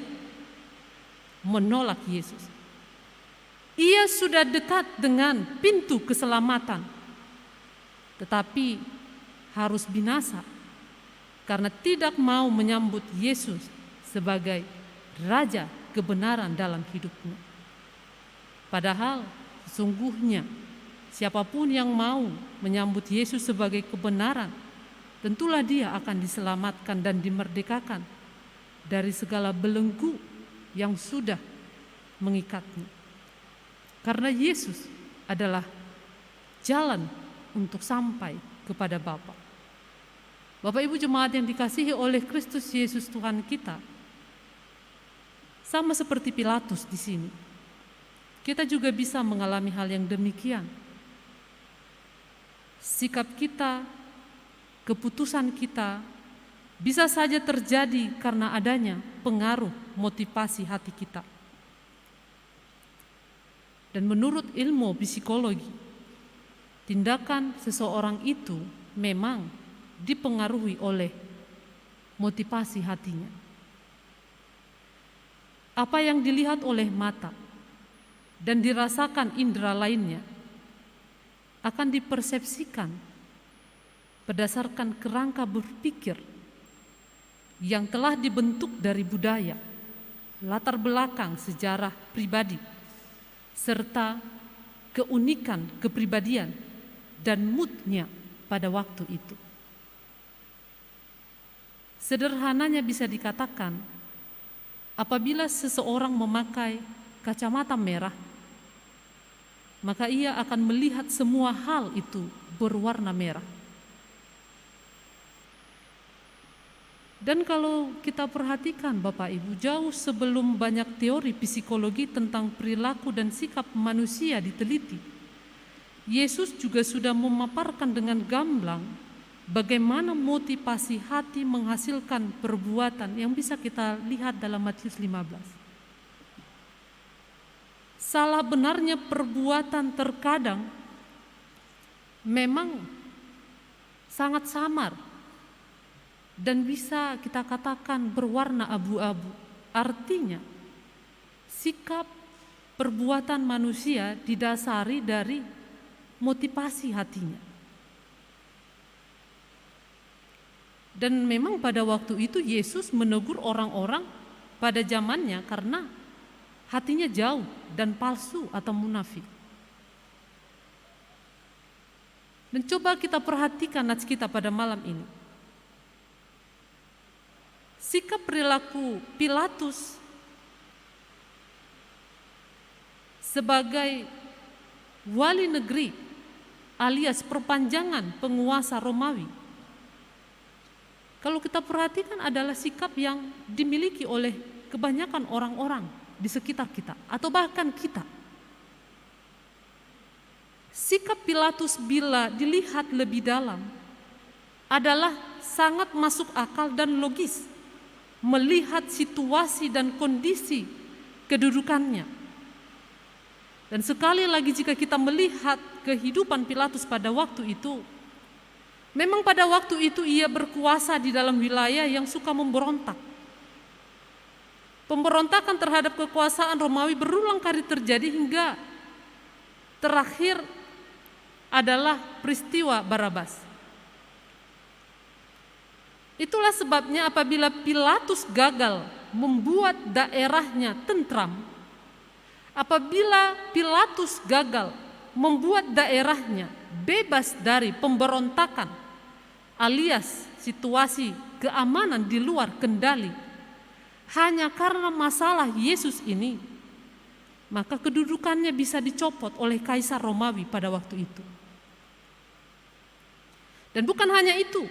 menolak Yesus. Ia sudah dekat dengan pintu keselamatan, tetapi harus binasa karena tidak mau menyambut Yesus sebagai Raja kebenaran dalam hidupnya. Padahal sesungguhnya siapapun yang mau menyambut Yesus sebagai kebenaran, tentulah dia akan diselamatkan dan dimerdekakan dari segala belenggu yang sudah mengikatnya. Karena Yesus adalah jalan untuk sampai kepada Bapa. Bapak Ibu jemaat yang dikasihi oleh Kristus Yesus Tuhan kita, sama seperti Pilatus di sini, kita juga bisa mengalami hal yang demikian. Sikap kita, keputusan kita bisa saja terjadi karena adanya pengaruh motivasi hati kita. Dan menurut ilmu psikologi, tindakan seseorang itu memang dipengaruhi oleh motivasi hatinya. Apa yang dilihat oleh mata dan dirasakan indera lainnya akan dipersepsikan berdasarkan kerangka berpikir yang telah dibentuk dari budaya, latar belakang sejarah pribadi, serta keunikan kepribadian dan moodnya pada waktu itu. Sederhananya bisa dikatakan, apabila seseorang memakai kacamata merah, maka ia akan melihat semua hal itu berwarna merah. Dan kalau kita perhatikan, Bapak Ibu, jauh sebelum banyak teori psikologi tentang perilaku dan sikap manusia diteliti, Yesus juga sudah memaparkan dengan gamblang bagaimana motivasi hati menghasilkan perbuatan yang bisa kita lihat dalam Matius lima belas. Salah benarnya perbuatan terkadang memang sangat samar dan bisa kita katakan berwarna abu-abu. Artinya, sikap perbuatan manusia didasari dari motivasi hatinya. Dan memang pada waktu itu Yesus menegur orang-orang pada zamannya karena hatinya jauh dan palsu atau munafik. Dan coba kita perhatikan nats kita pada malam ini. Sikap perilaku Pilatus sebagai wali negeri alias perpanjangan penguasa Romawi, kalau kita perhatikan, adalah sikap yang dimiliki oleh kebanyakan orang-orang di sekitar kita atau bahkan kita. Sikap Pilatus bila dilihat lebih dalam adalah sangat masuk akal dan logis melihat situasi dan kondisi kedudukannya. Dan sekali lagi, jika kita melihat kehidupan Pilatus pada waktu itu, memang pada waktu itu ia berkuasa di dalam wilayah yang suka memberontak. Pemberontakan terhadap kekuasaan Romawi berulang kali terjadi hingga terakhir adalah peristiwa Barabas. Itulah sebabnya apabila Pilatus gagal membuat daerahnya tentram, apabila Pilatus gagal membuat daerahnya bebas dari pemberontakan alias situasi keamanan di luar kendali, hanya karena masalah Yesus ini, maka kedudukannya bisa dicopot oleh Kaisar Romawi pada waktu itu. Dan bukan hanya itu,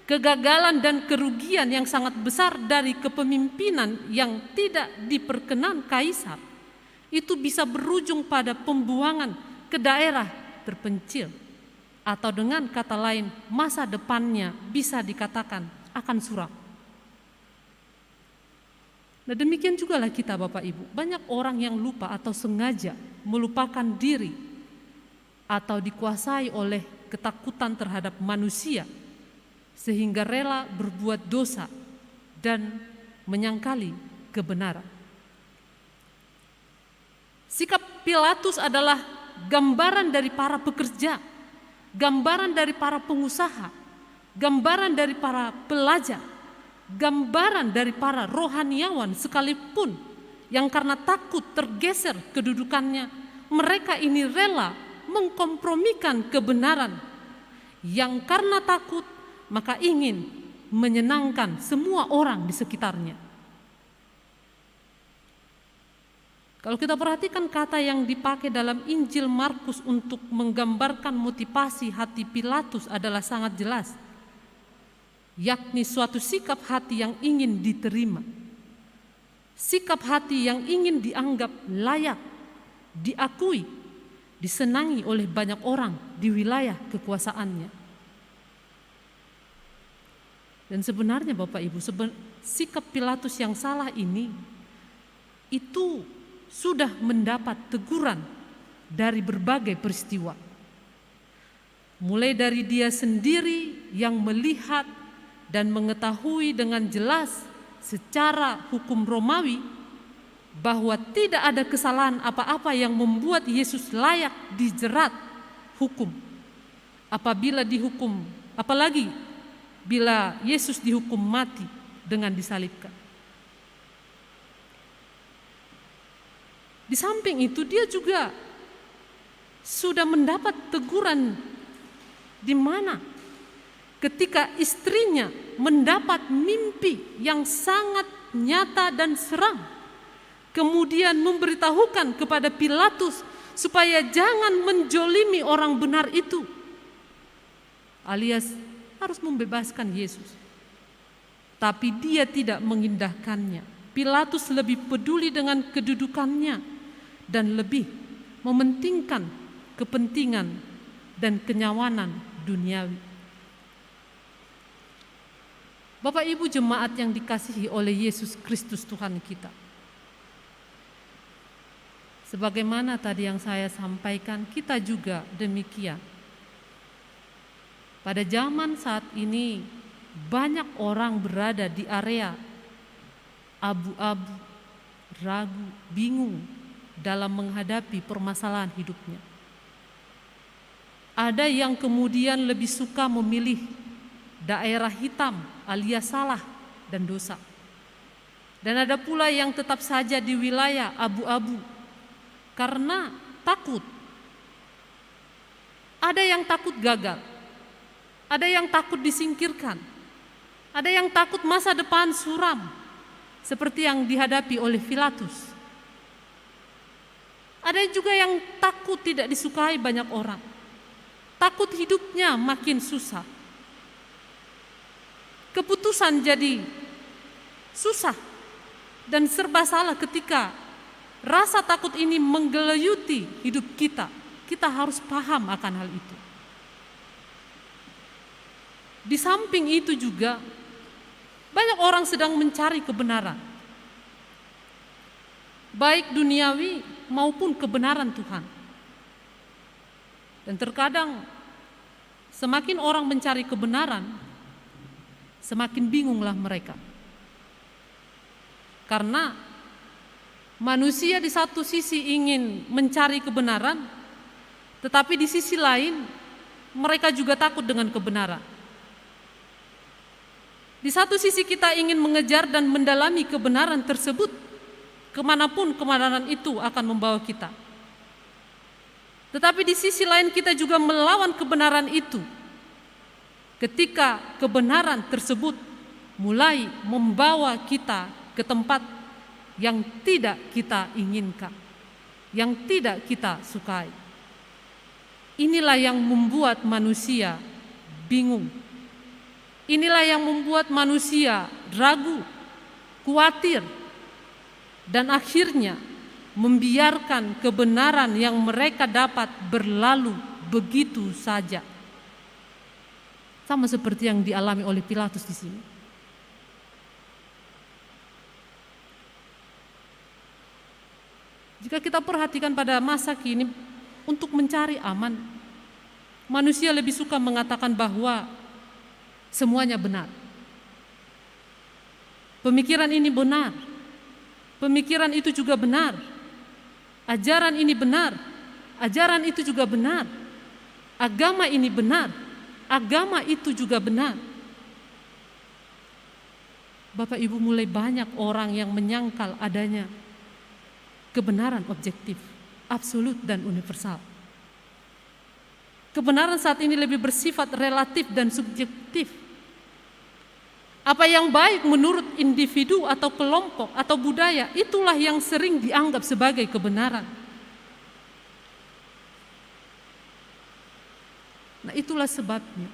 kegagalan dan kerugian yang sangat besar dari kepemimpinan yang tidak diperkenan Kaisar itu bisa berujung pada pembuangan ke daerah terpencil, atau dengan kata lain, masa depannya bisa dikatakan akan suram. Nah, demikian jugalah kita, Bapak Ibu. Banyak orang yang lupa atau sengaja melupakan diri atau dikuasai oleh ketakutan terhadap manusia, sehingga rela berbuat dosa dan menyangkali kebenaran. Sikap Pilatus adalah gambaran dari para pekerja, gambaran dari para pengusaha, gambaran dari para pelajar, gambaran dari para rohaniawan sekalipun yang karena takut tergeser kedudukannya, mereka ini rela mengkompromikan kebenaran yang karena takut maka ingin menyenangkan semua orang di sekitarnya. Kalau kita perhatikan kata yang dipakai dalam Injil Markus untuk menggambarkan motivasi hati Pilatus adalah sangat jelas, yakni suatu sikap hati yang ingin diterima. Sikap hati yang ingin dianggap layak, diakui, disenangi oleh banyak orang di wilayah kekuasaannya. Dan sebenarnya, Bapak Ibu, seben-, sikap Pilatus yang salah ini itu sudah mendapat teguran dari berbagai peristiwa. Mulai dari dia sendiri yang melihat dan mengetahui dengan jelas secara hukum Romawi bahwa tidak ada kesalahan apa-apa yang membuat Yesus layak dijerat hukum. Apabila dihukum, apalagi bila Yesus dihukum mati dengan disalibkan. Di samping itu, dia juga sudah mendapat teguran di mana ketika istrinya mendapat mimpi yang sangat nyata dan seram, kemudian memberitahukan kepada Pilatus supaya jangan menjolimi orang benar itu, alias harus membebaskan Yesus. Tapi dia tidak mengindahkannya. Pilatus lebih peduli dengan kedudukannya dan lebih mementingkan kepentingan dan kenyawanan duniawi. Bapak Ibu jemaat yang dikasihi oleh Yesus Kristus Tuhan kita. Sebagaimana tadi yang saya sampaikan, kita juga demikian. Pada zaman saat ini, banyak orang berada di area abu-abu, ragu, bingung dalam menghadapi permasalahan hidupnya. Ada yang kemudian lebih suka memilih daerah hitam alias salah dan dosa. Dan ada pula yang tetap saja di wilayah abu-abu karena takut. Ada yang takut gagal, ada yang takut disingkirkan, ada yang takut masa depan suram, seperti yang dihadapi oleh Pilatus. Ada juga yang takut tidak disukai banyak orang, takut hidupnya makin susah. Keputusan jadi susah dan serba salah ketika rasa takut ini menggelayuti hidup kita. Kita harus paham akan hal itu. Di samping itu juga, banyak orang sedang mencari kebenaran. baik duniawi maupun kebenaran Tuhan. Dan terkadang semakin orang mencari kebenaran, semakin bingunglah mereka. Karena manusia di satu sisi ingin mencari kebenaran, tetapi di sisi lain mereka juga takut dengan kebenaran. Di satu sisi kita ingin mengejar dan mendalami kebenaran tersebut, kemanapun kebenaran itu akan membawa kita. Tetapi di sisi lain kita juga melawan kebenaran itu. Ketika kebenaran tersebut mulai membawa kita ke tempat yang tidak kita inginkan, yang tidak kita sukai. Inilah yang membuat manusia bingung. Inilah yang membuat manusia ragu, kuatir, dan akhirnya membiarkan kebenaran yang mereka dapat berlalu begitu saja. Sama seperti yang dialami oleh Pilatus di sini. Jika kita perhatikan pada masa kini, untuk mencari aman, manusia lebih suka mengatakan bahwa semuanya benar. Pemikiran ini benar, pemikiran itu juga benar, ajaran ini benar, ajaran itu juga benar, agama ini benar, agama itu juga benar. Bapak Ibu, mulai banyak orang yang menyangkal adanya kebenaran objektif, absolut, dan universal. Kebenaran saat ini lebih bersifat relatif dan subjektif. Apa yang baik menurut individu atau kelompok atau budaya, itulah yang sering dianggap sebagai kebenaran. Nah, itulah sebabnya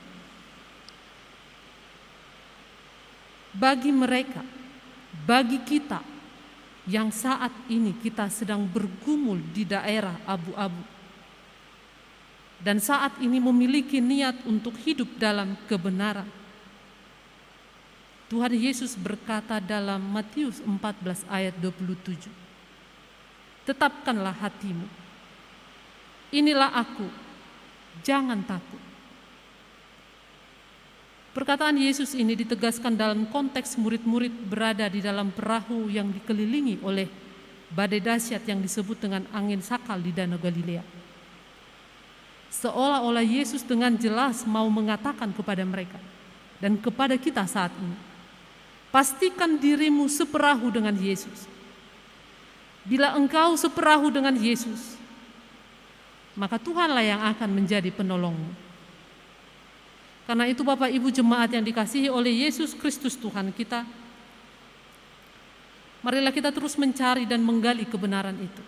bagi mereka, bagi kita yang saat ini kita sedang bergumul di daerah abu-abu, dan saat ini memiliki niat untuk hidup dalam kebenaran, Tuhan Yesus berkata dalam Matius empat belas ayat dua puluh tujuh, "Tetapkanlah hatimu. Inilah Aku, jangan takut." Perkataan Yesus ini ditegaskan dalam konteks murid-murid berada di dalam perahu yang dikelilingi oleh badai dahsyat yang disebut dengan angin sakal di Danau Galilea. Seolah-olah Yesus dengan jelas mau mengatakan kepada mereka dan kepada kita saat ini, "Pastikan dirimu seperahu dengan Yesus." Bila engkau seperahu dengan Yesus, maka Tuhanlah yang akan menjadi penolongmu. Karena itu, Bapak Ibu jemaat yang dikasihi oleh Yesus Kristus Tuhan kita, marilah kita terus mencari dan menggali kebenaran itu.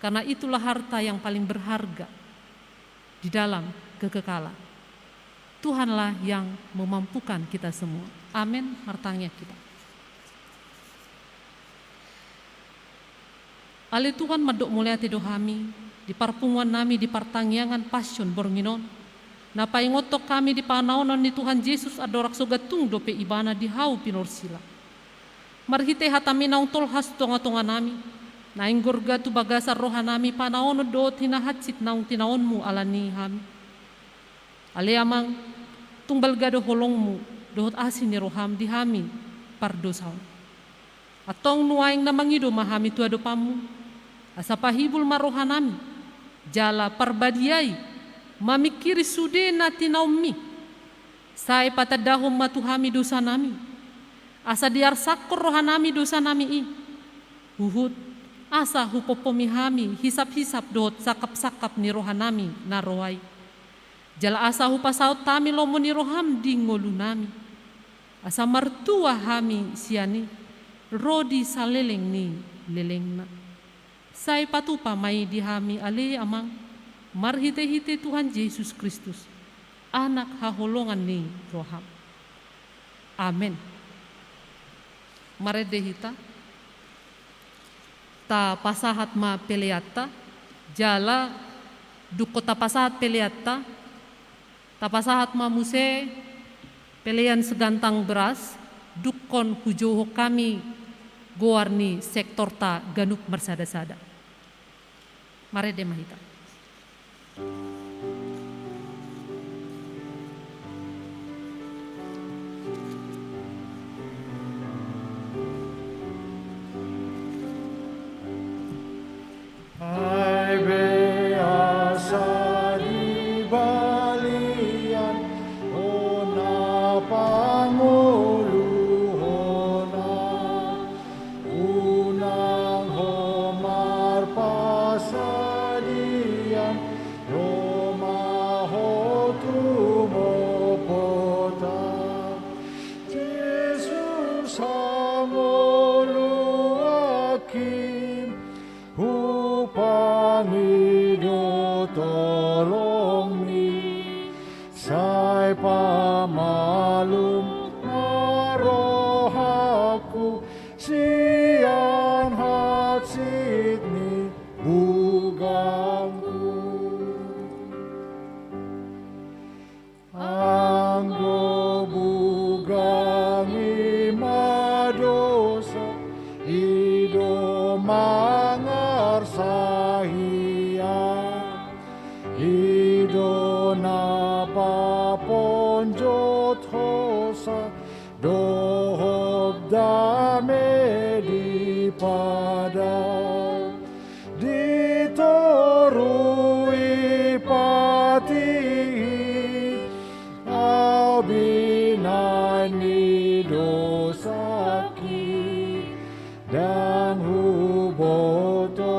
Karena itulah harta yang paling berharga di dalam kekekalan. Tuhanlah yang memampukan kita semua. Amin. Martangiang hita. Ale Tuhan, mandok mauliate do hami di parpunguan nami di partangiangan Pasion borngin on, na paingothon hami di panaonon ni Tuhan Jesus andorang so gantung dope Ibana di hau pinorsila. Marhite hataMi naung tolhas tu tonga-tonga nami, naeng gorga tu bagasan roha nami panaonon dohot hinahansit naung tinaonMu ala ni hami. Ale Amang, tung balga do holongMu dohot asi ni rohaM di hami pardosa on. Antong nuaeng na mangido ma hami tu adopanMu, asa pahibul ma roha nami, jala parbadiai mamingkiri sude na tinaonMi. Sai patandahon ma tu hami dosa nami, asa diarsakkon roha nami dosa nami i, huhut asa hupompomi hami hisap-hisap dohot sangkap-sangkap ni roha nami na ro ai. Jala asa hupasaut hami lomo ni rohaM di ngolu nami, asa martua hami sian i ro di saleleng ni lelengna. Sai patupa ma i di hami ale Amang, marhite-hite Tuhan Jesus Kristus, Anak haholongan ni rohaM. Amen. Marende hita. Tapasahat ma peleanta, jala dungkon tapasahat peleanta, tapasahat ma muse pelean segantang beras, dungkon hujouhon hami goar ni sektorta ganup marsadasada. Marende ma hita. Ai be asa di balian hona pangoluhona, unang ho marpasadian, ro ma ho tumompotta. Jesus, hangoluanki, hupangido tolongmi, sai pamalum ma rohangku sian hansit ni bugangku. Anggo bugang i madosa, i do mangarsa hian, i do na paponjot hosa dohot dame di padang. Di toru i patihit au binahen ni dosangki, ndang huboto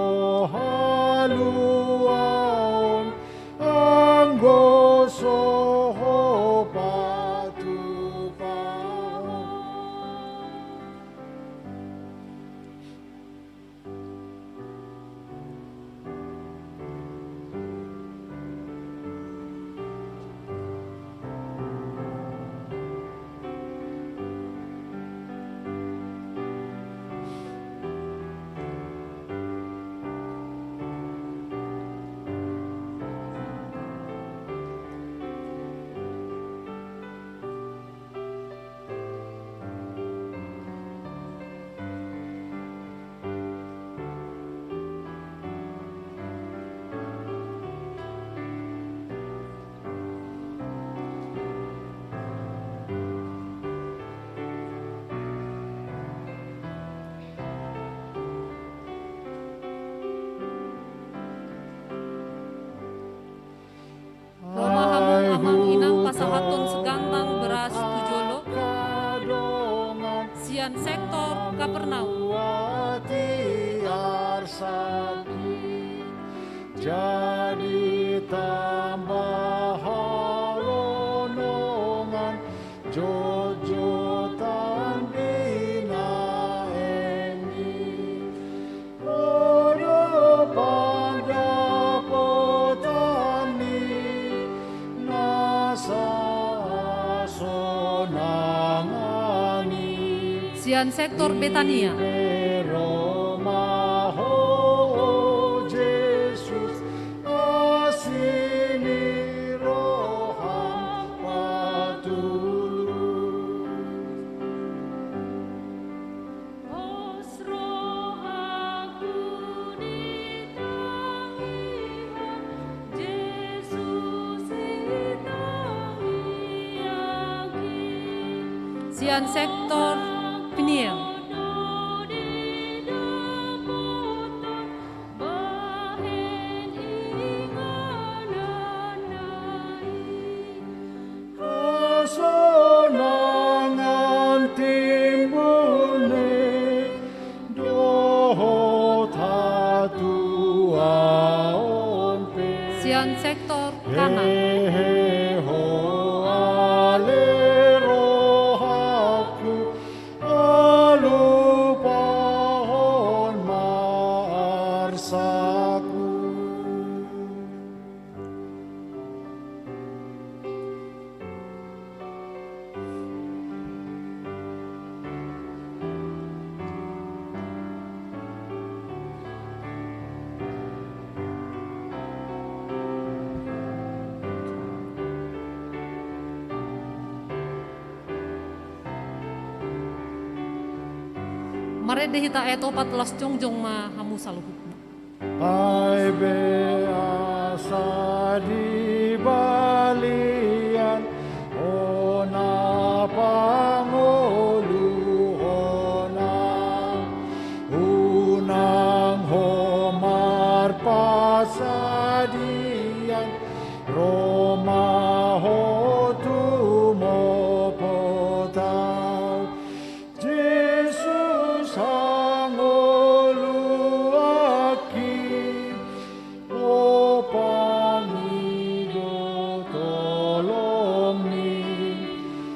haluaon anggo so hupatupa. Ro ma hamu amang inang pasahathon segantang beras tu jolo sian sektor Kapernaum. Jadi tamba halonongan jotjotan binahen i. Ro do pandapotan ni na sahasonangan i. Sian sektor Betania. Ro ma ho, o Jesus, asi ni roham patulus. Pos rohangku di tangiang, Jesus, i tangiangki. Sian sektor Peniel. Bahen inganan na i. Hasonangan timbul ni dohot hatuaon pe. Sian sektor Kana. Hehe ho ale rohangku, alu Marende hita ayat opat, las jongjong ma hamu saluhutna. Ai be asa di balian hona pangoluhon, unang ho marpasadian, ro ma ho tumopot au. Jesus hangoluanki, ho pangido tolongmi,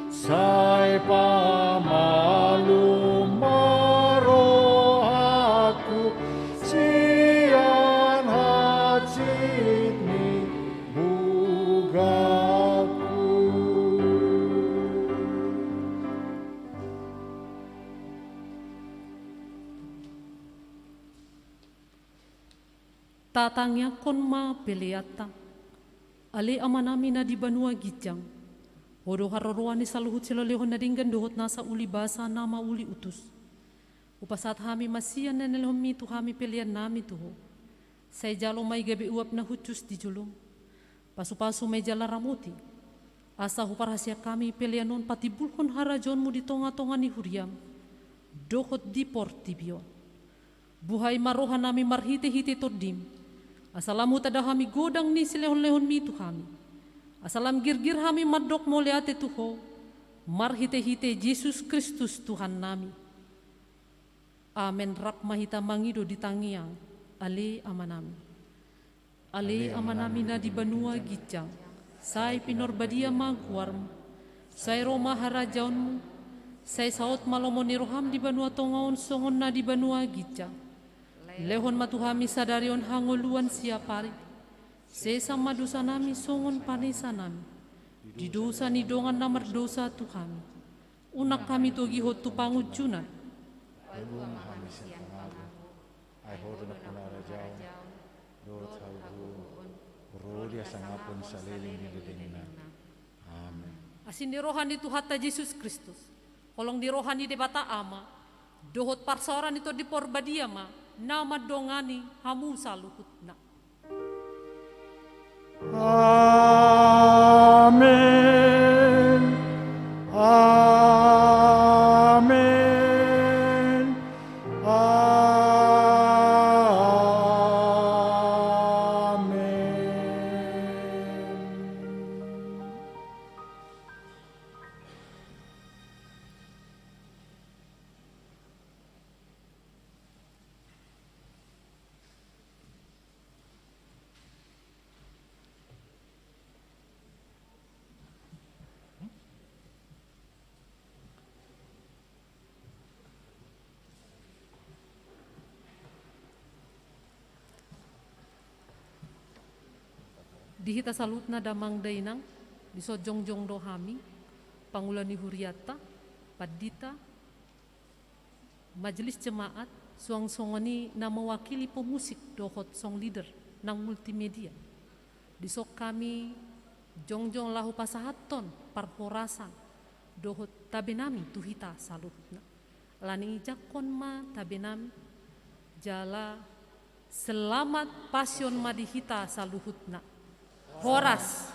sai pamalum ma rohangku sian hansit ni bugatku. Tatangiangkon ma peleanta. Ale Amanami na di banua ginjang, Ho do haroroan ni saluhut silehonlehon na denggan dohot nasa uli basa na mauli utus. Hupasahat hami ma sian na nilehonmi tu hami peleannami tu Ho. Sai jalo ma i gabe uap na hushus di jolom. Pasupasu ma i jala ramoti, asa huparhaseang hami pelean on patimbulhon harajaonmu di tongatonga ni huriam dohot di portibi on. Buhai ma rohanami marhitehite Tondim, asa lam hutanda hami godang ni silehonlehonmi tu hami, asa lam girgir hami mandok mauliate tu Ho, marhitehite Jesus Kristus Tuhannami. Amen. Rap ma hita mangido di tangiang, Ale Amanami. Ale Amanami na di banua ginjang, sai pinarbadia ma goarmu, sai ro ma harajaonmu, sai saut ma lomo ni roham di banua tonga on songon na di banua ginjang. Lehon ma tu hami sadari on hangoluan siapari. Sesa ma dosanami songon panesanami di dosa ni dongan na mardosa tu hami. Unang hami togihon tu pangunjunan. Palua ma hami sian pangago. Ai Ho do nampuna harajaon dohot hagogoon, ro di hasangapon saleleng ni lelengna. Amen. Asi ni roha ni Tuhanta Jesus Kristus, holong ni roha ni Debata Ama, dohot parsaoran ni Tondi Parbadia ma na mandongani hamu saluhutna. Amen. Amen. Amen. Di hita saluhutna damang dainang, dison jongjong do hami, pangula ni hurianta, pandita, majelis jemaat, suang songon i na mewakili pemusik dohot song leader nang multimedia. Dison hami jongjong laho pasahathon parhorasan dohot tabenami tu hita saluhutna. Alani i jangkon ma tabenami, jala selamat Pasion ma di hita saluhutna. Horas.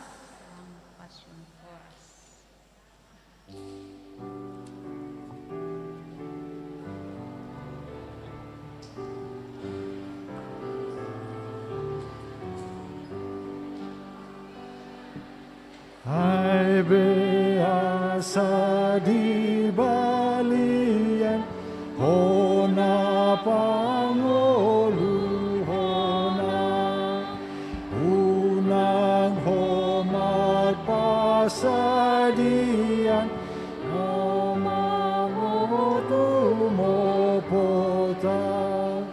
Ai be asa di balian hona pangoluhon, unang ho marpasadian, unang ho tumopot au.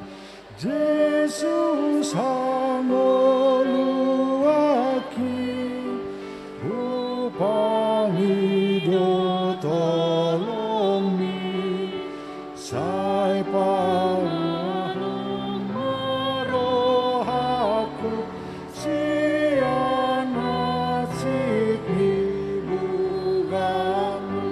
Jesus hangoluanki, hupangido tolongmi, sai pamalum ma rohangku sian hansit ni bugatmu.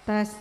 Tes.